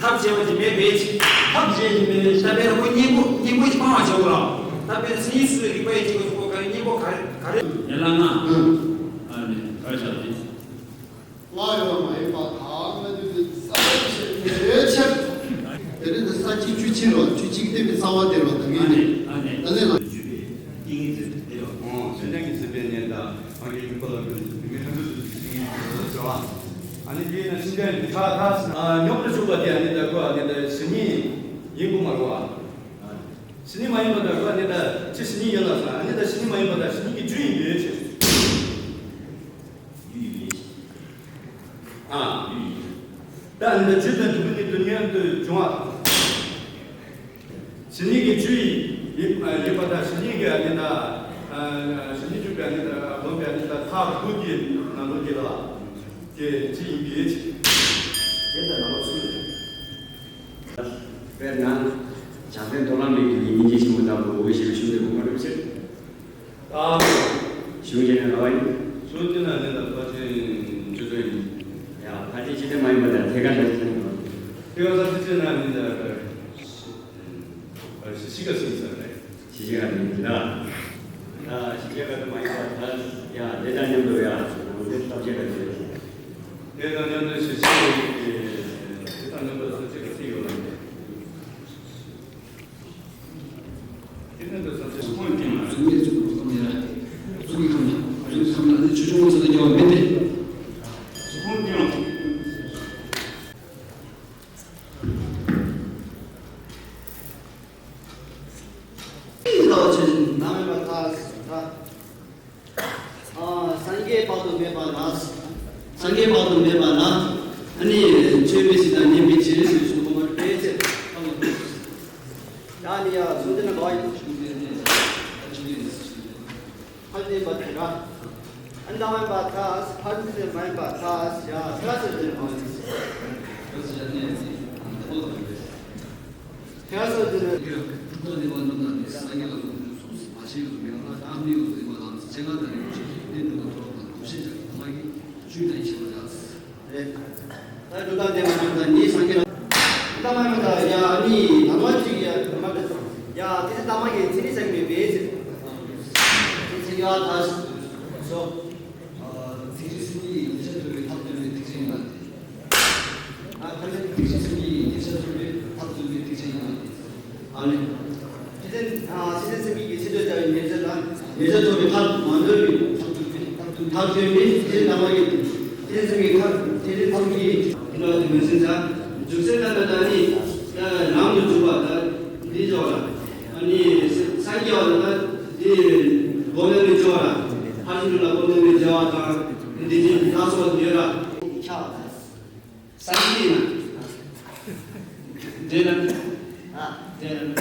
ཐབས་བྱས་པ་ཅིག་མེད་པས་ཅིག་ཐབས་བྱས་ཅིག་མེད་པས་ཤ་པའི་ར་ཁོ་གཉེན་པོ་གཉེན་པོ་ཅིག་སྤང་བ་བྱེད་དགོས་ར། ད་དཔེར་སེམས་ཉིད་སུ་རིག་པ་ཡི་གཅིག་པ་ཅིག་གོ་ག་རེ་གཉེན་པོ་ག་རེ་ག་རེ། ཡན་ལག་ལྔ། ཨ་ནི་ག་རེ་བྱ་དེ། སླར་ཡོང་བ་མ་ཡིན་པར་ཐལ། སྔ་འགྱུར་དུ་རྩ་བ་ཆེ་བའི་ཕྱིར། དེ་རིང་དུ་ས་བཅད་བཅུ་གཅིག་ལོ། བཅུ་གཅིག་བསྟན་པའི་རྩ་བ་དེ་ལོ། ད་ངས་ནི་ཨ་ནི་ཨ་ནི་ད་ནས་ལ། བརྗོད་པའི་ཏིང་ངེ་འཛིན་དེ་ལོ། ཨོ་སེམས་ཅན་གྱི་སྲིད་པའི་གནས་དང་། མ་གི་ཡུལ་པ་ལ་ཀུན་གྱི་མི་ཐམས་ཅད་དུ་ཏིང་ངེ་འཛིན་ཟེར་བ། ཨ་ནི་དེས་ན་སེམས་ཅན་གྱི་ཁ་ཁ་ས་ཉོག་ཏུ་ཞུགས་པ་དེ་ཨ་ནི་ད་ཁོ་ཨ་ནི་ད་ཟེར་མཁན་ཡིན་དགོས་མ་རེད་བ། ཟེར་མཁན་མ་ཡིན་པ་ད་ཁོ་ཨ་ནི་ད་ཅི་ཟེར་མཁན་ཡིན་ལ་ས་ཨ་ནི་ད་ཟེར་མཁན་མ་ཡིན་པ་ད་ཟེར་མཁན་གྱི་རྒྱུ་ཡིན་པའི་ཕྱིར། ཡུལ་ཡིན་པའི་ཕྱིར། ཨ། ཡུལ་ཡིན། ད་ཨ་ནི་ད་རྒྱུ་དང་འབྲས་བུ་གཉིས་དུས་མཉམ་དུ་འབྱུང་བ་དང་། ཟེར་མཁན་གྱི་རྒྱུ་ཡིན་ཡིན་ཡིན་པ་དང་ཟེར་མཁན་གྱི་ཨ་ནི་ད་ཨ་ཟེར་མཁན་རྒྱུ་གི་ཨ་ནི་ད་ལོག་པའི་ཨ་ནི་ད་ཐག་དགུ་གི་ནང་ལོགས་ཀྱི་ལ་དེ་ཅི་ཡིན་པའི་ཕྱིར། དེ་ལྟར་ན་ལོག་ཚུལ་དེ། དཔེར་ན། བྱང་སེམས་མཐོང་ལམ་མེད་ཀྱི་ཉིན་གྱི་ཆེན་པོ་ལྟ་བུ་འོ་བའི་ཞེས་པའི་གཞུང་དེ་དགོངས་པ་གྲུབ་ཕྱིར། ཨ། གཞུང་གཞན་ལ་བ་ཡིན། གཞུང་དེ་ན་ནི་ད་ཕར་ཕྱིན་ཇི་ལྟར་ཡིན། ཡ་ཕར་ཕྱིན་ཇི་ལྟར་མ་ཡིན་པ་དང་ཐད་ཀར་ལས་ཀྱང་ཡིན་པ། ཐད་ཀར་ས་ཕྱི་ཕྱིར་ན་ནི་ད་ཕྱི་ཕྱི་ཀ་སྲིད་ས་རེད། ཕྱི་ཕྱི་ཀ་ནི་ད། ད་ཕྱི་ཕྱི་ཀ་དུ་མ་ཡིན་པ་ད་ཡ་དེ་དང་མཉམ་དུ་ཡ་ནང་དེ་ཐབས་ཆེ་ཀ་དེ་རེད། དེ་དང་མཉམ་དུ་ཕྱི་ཕྱི་དེ་དང་མཉམ་དུ་ས་ཕྱི་ཀ་སྲིད་ཡོད་ལ་ནི། སངས་རྒྱས་དཔག་ཏུ་མེད་པ་ལ། སངས་རྒྱས་དཔག་ཏུ་མེད་པ་ལ། ཨ་ནི་ཆོས་མེད་ཕྱིར་དང་ཉན་པའི་ཕྱིར་ཞེས་གསུངས་པ་དཔེ་ཆེ་བ། ཡང་ནི་ཡང་གསུངས་ཏེ་ན་བ་ཡིན། ཕར་ཕྱིན་མ་ཡིན་པར་ཐལ། ཨ་ནི་ད་མ་ཡིན་པར་ཐལ། ཕར་ཕྱིན་མ་ཡིན་པར་ཐལ། ཡ་ཐལ་ཟེར་དེ་མ་ཡིན། ཐལ་ཟེར་དེ་ནི། ཐལ་ཟེར་དེ་ནི། ཐལ་ཟེར་དེ་ནི། རེད། ད་སྒྲུབ་པ་དེ་མ་ཡིན་པ་ད་ནི་སངས་རྒྱས་ལ། ད་མ་ཡིན་པ་ད་ཡ་ནི་ད་མ་ཅིག་ཡ་ད་མ་ད་ཡ་དེ་ད་མ་གི་ཚིག་ནི་སངས་རྒྱས་པའི་ཚིག་ཚིག་ཡ་ད་སོ། ཚིག་རིགས་གསུམ་གྱི་ཉེར་བཞག་ཐོབ་པའི་ཐབས་སྟོན་པའི་ཐེག་ཆེན་ཡིན་ལ། ཨ་ཁ་ལས་ཚིག་རིགས་གསུམ་གྱི་ཉེར་བཞག་ཐོབ་པའི་ཐབས་སྟོན་པའི་ཐེག་ཆེན་ཡིན་ལ། ཨ་ནི། ཚིག་རིགས་ཨ་ཚིག་རིགས་གསུམ་གྱི་ཚིག་སྟོན་བྱ་བའི་ཉེར་བཞག་དང་ཉེར་བཞག་ཐོབ་པའི་ཐབས་མ་ནོར་བའི་ཐབས་སྟོན་པའི་ཐབས་སྟོན་པའི་ཚིག་རིགས་རྣམ་པ་ཡིན། ཚིག་རིགས་གསུམ་གྱི་ཐབས་ཚིག་རིགས་ཐབས་ཀྱི་ཡིན་ལ་དེ་མོས་ཟིན་ཙང་འཇུག་ཚེ་ལྟར་ན་ད་ནི་ནང་དུ་འཇུག་པ་ད་འདི་འཇོག་ལ། ཨ་ནི་སངས་རྒྱས་པ་ད་འདི་སྒོམ་ལྡན་མི་འཇོག་ལ། ཕར་ཕྱིན་དྲུག་ལ་སྒོམ་ལྡན་མི་འཇོག་པ་དང་འདི་འདི་ལ་སོགས་ཡོད་ལ། ཆགས་པ་ད། སངས་རྒྱས་ན། འདྲེ་ལ། ཨ། འདྲེ་ལ།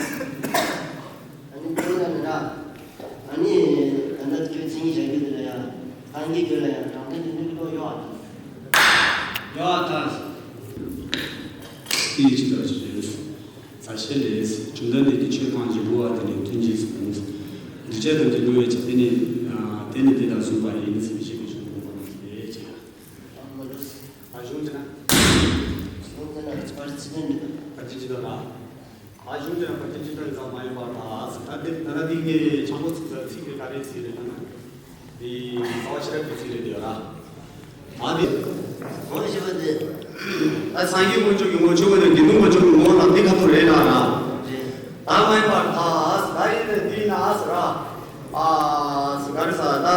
ཨ་ནི་འདྲེ་ལ་ནི་ད། ཨ་ནི་ད་ལྟ་ཁྱོད་མཚན་ཉིད་བྱ་རྒྱུ་དེ་ལ་ཡང་། སངས་རྒྱས་ཁྱོད་ལ་ཡང་དྲང་དོན་དེ་འདྲ་ཀློག་ཡོད་ཨ། ཡོད་ཨ་ད། དེ་ཡི་ཕྱིར་ལ་ཞེས་པས། ས་ཤེས་ལས། བཅོམ་ལྡན་འདས་ཀྱིས་ཆོས་ཐམས་ཅད་འོ་བ་དེ་ལས་ཐོན་ཅིང་གསུངས། འདུས་བྱས་དང་བྲལ་བའི་ཕྱིར་དེ་ནི་དེ་ནི་དེ་དག་གསུངས་པ་ཡིན་ཟེར་བའི་ཞེས་པའི་གཞུང་དགོངས་པ་རྣམས་ཀྱིས་ལས་ཀྱི། ཨ་གཞུང་དེ་ན། གཞུང་དེ་ན་ཕར་ཕྱིན་ཅི་ལྟར་ལ། ཨ་གཞུང་དེ་ན་ཕར་ཕྱིན་ཅི་ལྟར་ཙམ་མ་ཡིན་པར་ཐལ། ད་དེ་ད་ལྟ་འདི་ངས་ཆང་པོ་ཚིག་ཚིག་གི་ག་རེ་ཚིག་རེད་ན། དེ་རྩ་བ་ཤེས་རབ་ཀྱི་ཚིག་རེད་དེ་ཡོད་ལ། ཨ་དེ། གོང་བཞི་པ་དེ། ད་སངས་རྒྱས་དཀོན་མཆོག་གི་ངོ་ཆོས་ངོ་ནས་དགེ་འདུན་མ་ཆོག་གི་ངོ་ལ་འདི་ཁ་ཐུག་རེད་ལ་ར། ད་མ་ཡིན་པར་ཐལ། ད་ཡིན་ནས་འདི་ན་ཟེར་ར། ཨ་ཟེར་ག་རེ་ཟེར་ད་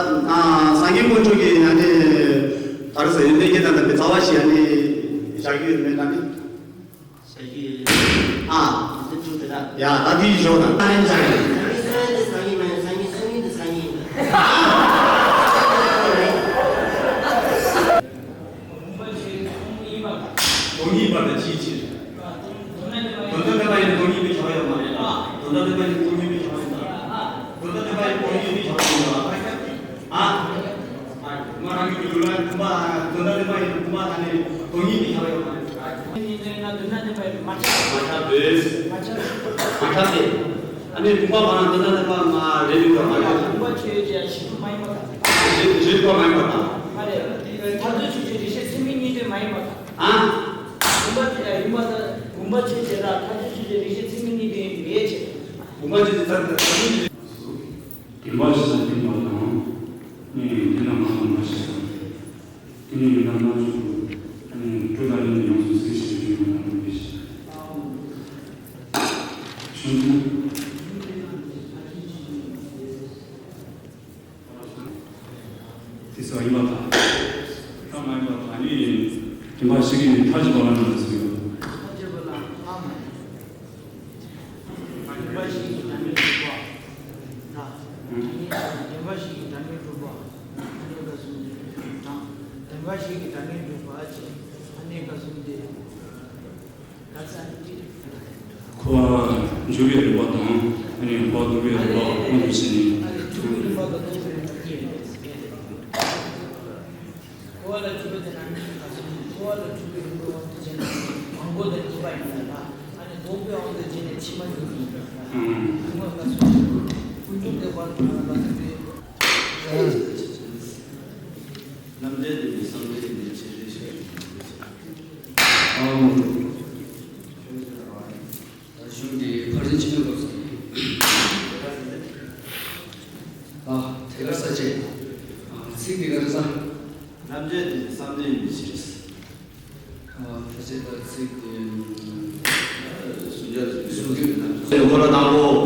སངས་རྒྱས་དཀོན་མཆོག་གི་ཡང་དེ་ག་རེ་ཟེར་ཡོན་ཏན་སྐྱེ་དང་ལྡན་པའི་རྩ་བ་ཞིག་ཡང་ནི་བཞག་རྒྱུ་ཡོད་མེད་ལ་ནི། ཨ། ཡ་ད་དེའི་ཞོར་ན་ད་ཡིན་ཙང་། སྟོང་ཉིད་པར་ཐལ་ཅིའི་ཕྱིར། དོན་དམ་བདེན་པ་ཡིན་ན་སྟོང་ཉིད་པའི་བྱ་བ་ཡོད་མ་རེད་ལ། དོན་དམ་བདེན་པ་ཡིན་ན་སྟོང་ཉིད་པའི་བྱ་བ་ཡོད་མ་རེད། དོན་དམ་བདེན་པ་ཡིན་ན་སྟོང་ཉིད་པའི་བྱ་བ་ཡོད་མ་རེད། ཨ། ཨ། ང་རང་གི་ལུགས་ལ་བུམ་པ་དོན་དམ་བདེན་པ་ཡིན་ན་བུམ་པ་དང་ནི་སྟོང་ཉིད་ཀྱི་བྱ་བ་ཡོད་མ་རེད། ཨ། ཉིད་ཡིན་ན་དོན་དམ་བདེན་པ་ཡིན་མ་ཁྱབ། མ་ཁྱབ་པས། མ་ཁྱབ། མ་ཁྱབ་སྟེ། ཨ་ནི་བུམ་པ་མ་ན་དོན་དམ་བདེན་པ་མ་རེད་ཡོད་པ་མ་རེད། བུམ་པ་ཆོས་ཅན་ཞིག་མ་ཡིན་པ་དང་། ཞིག་ཞིག་པ་མ་ཡིན་པ་དང་། མ་རེད། མཐར་ཐུག་ཆོས་ཅན་རིགས་ཤེས་ཚད་མའི་གཉིས་དོན་མ་ཡིན་པ་དང་། ཨ། བུམ་པ་དེ་ཡིན་པ་དང་བུམ་ བུམ་པ་ཆོས་ཅན། ཐ་ཆད་ཆོས་ཅན། རིགས་ཤེས་ཚད་མའི་གནས་དེ་མེད་ཅེས། བུམ་པ་ཆོས་ཅན། ཐ་ཆད་ཆོས་ཅན། བདེན་པ་བཞི་དང་ལྡན་པ་དང་། ནི་འདི་ན་མ་ནམ་མ་ཞིག་དང་། དེ་ནི་ཡོན་ཏན་སྣ་ཚོགས་སུ། ནི་སྤྲོས་དང་ལྡན་ནས་ཡོངས་སུ་གཟིགས་ཤིང་བརྗོད་པའི་ཡོན་ཏན་ལྡན་པའི་ཕྱིར། བྱུང་ཚུལ། དེ་ཚོ་ཡིན་པ་དང་། ཐ་མ་ཡིན་པ་དང་། ནི་བདེན་པ་བཞི་གི་ནི་མཐའ་བཞི་པ་ལ་ནི་ཟེར་ཡོད། མཐའ་བཞི་པ་ལ་ལྷག་མ་ཡིན། བདེན་པ་བཞི་གི་སྒྲ་མི་སྒྲུབ་པ། ན། བདེན་པ་བཞི་གི་སྒྲ་མི་སྒྲུབ་པ། ཨ་ནི་ག་སུམ་སྟེ། དང་། བདེན་པ་བཞི་གི་སྒྲ་མི་སྒྲུབ་པ་ཅེས། ཨ་ནི་ག་སུམ་སྟེ། ག་ས་ནི། འཁོར་བར་འཇུག་པའི་རིགས་པ་དང་། ཨ་ནི་འཁོར་བར་འཇུག་པའི་རིགས་པ་དབང་དུ་བྱས་ནས། ཨ་ནི་འཇུག་པའི་རིགས་པ་དང་རྟོགས་པའི་རིགས་པ་གཉིས་ཡོད། འཁོར་བ་ལ་འཇུག་པ་དེ་རྣམ་སྨིན་ག་སུམ་སྟེ། འཁོར་བ་ལ་འཇུག་པའི་རིགས་པ་དབང་དུ་བྱས་ནས་མང་པོ་དང་གཉིས་པ་ཡིན་ལ། ཨ་ནི་ལྡོག་པའི་དབང་དུ་བྱས་ནས་ཕྱི་མ་འཇུག་པའི་རིགས་པ། ཨང་། ལྡོག་པ་ག་སུམ་སྟེ། ཀུན་རྫོབ་བདེན་པ་ག་སུམ་སྟེ། རྣམ་འགྲེལ་དེ་ནི་བསམ་གཏན་ཡིན་པའི་ཕྱིར་ཞེས། ཨང་། ད་གཞུང་འདི་ཕར་ཕྱིན་ཕྱི་མའི་སྐབས་སུ། ཨ། དེ་གར་ས་བཅད། ཨ། ཚིག་འདི་ག་རེ་ས། རྣམ་འགྲེལ་དེ་ནི་བསམ་གཏན་ཡིན་པའི་ཕྱིར། ཨ། ཕལ་ཆེར་ད་ཚིག་དེ། ཨ། གཟུགས་འགྲེལ་གཟུགས་རྒྱུད་ཀྱི་ནང་དུ། འཁོར་ལོ་དང་པོ།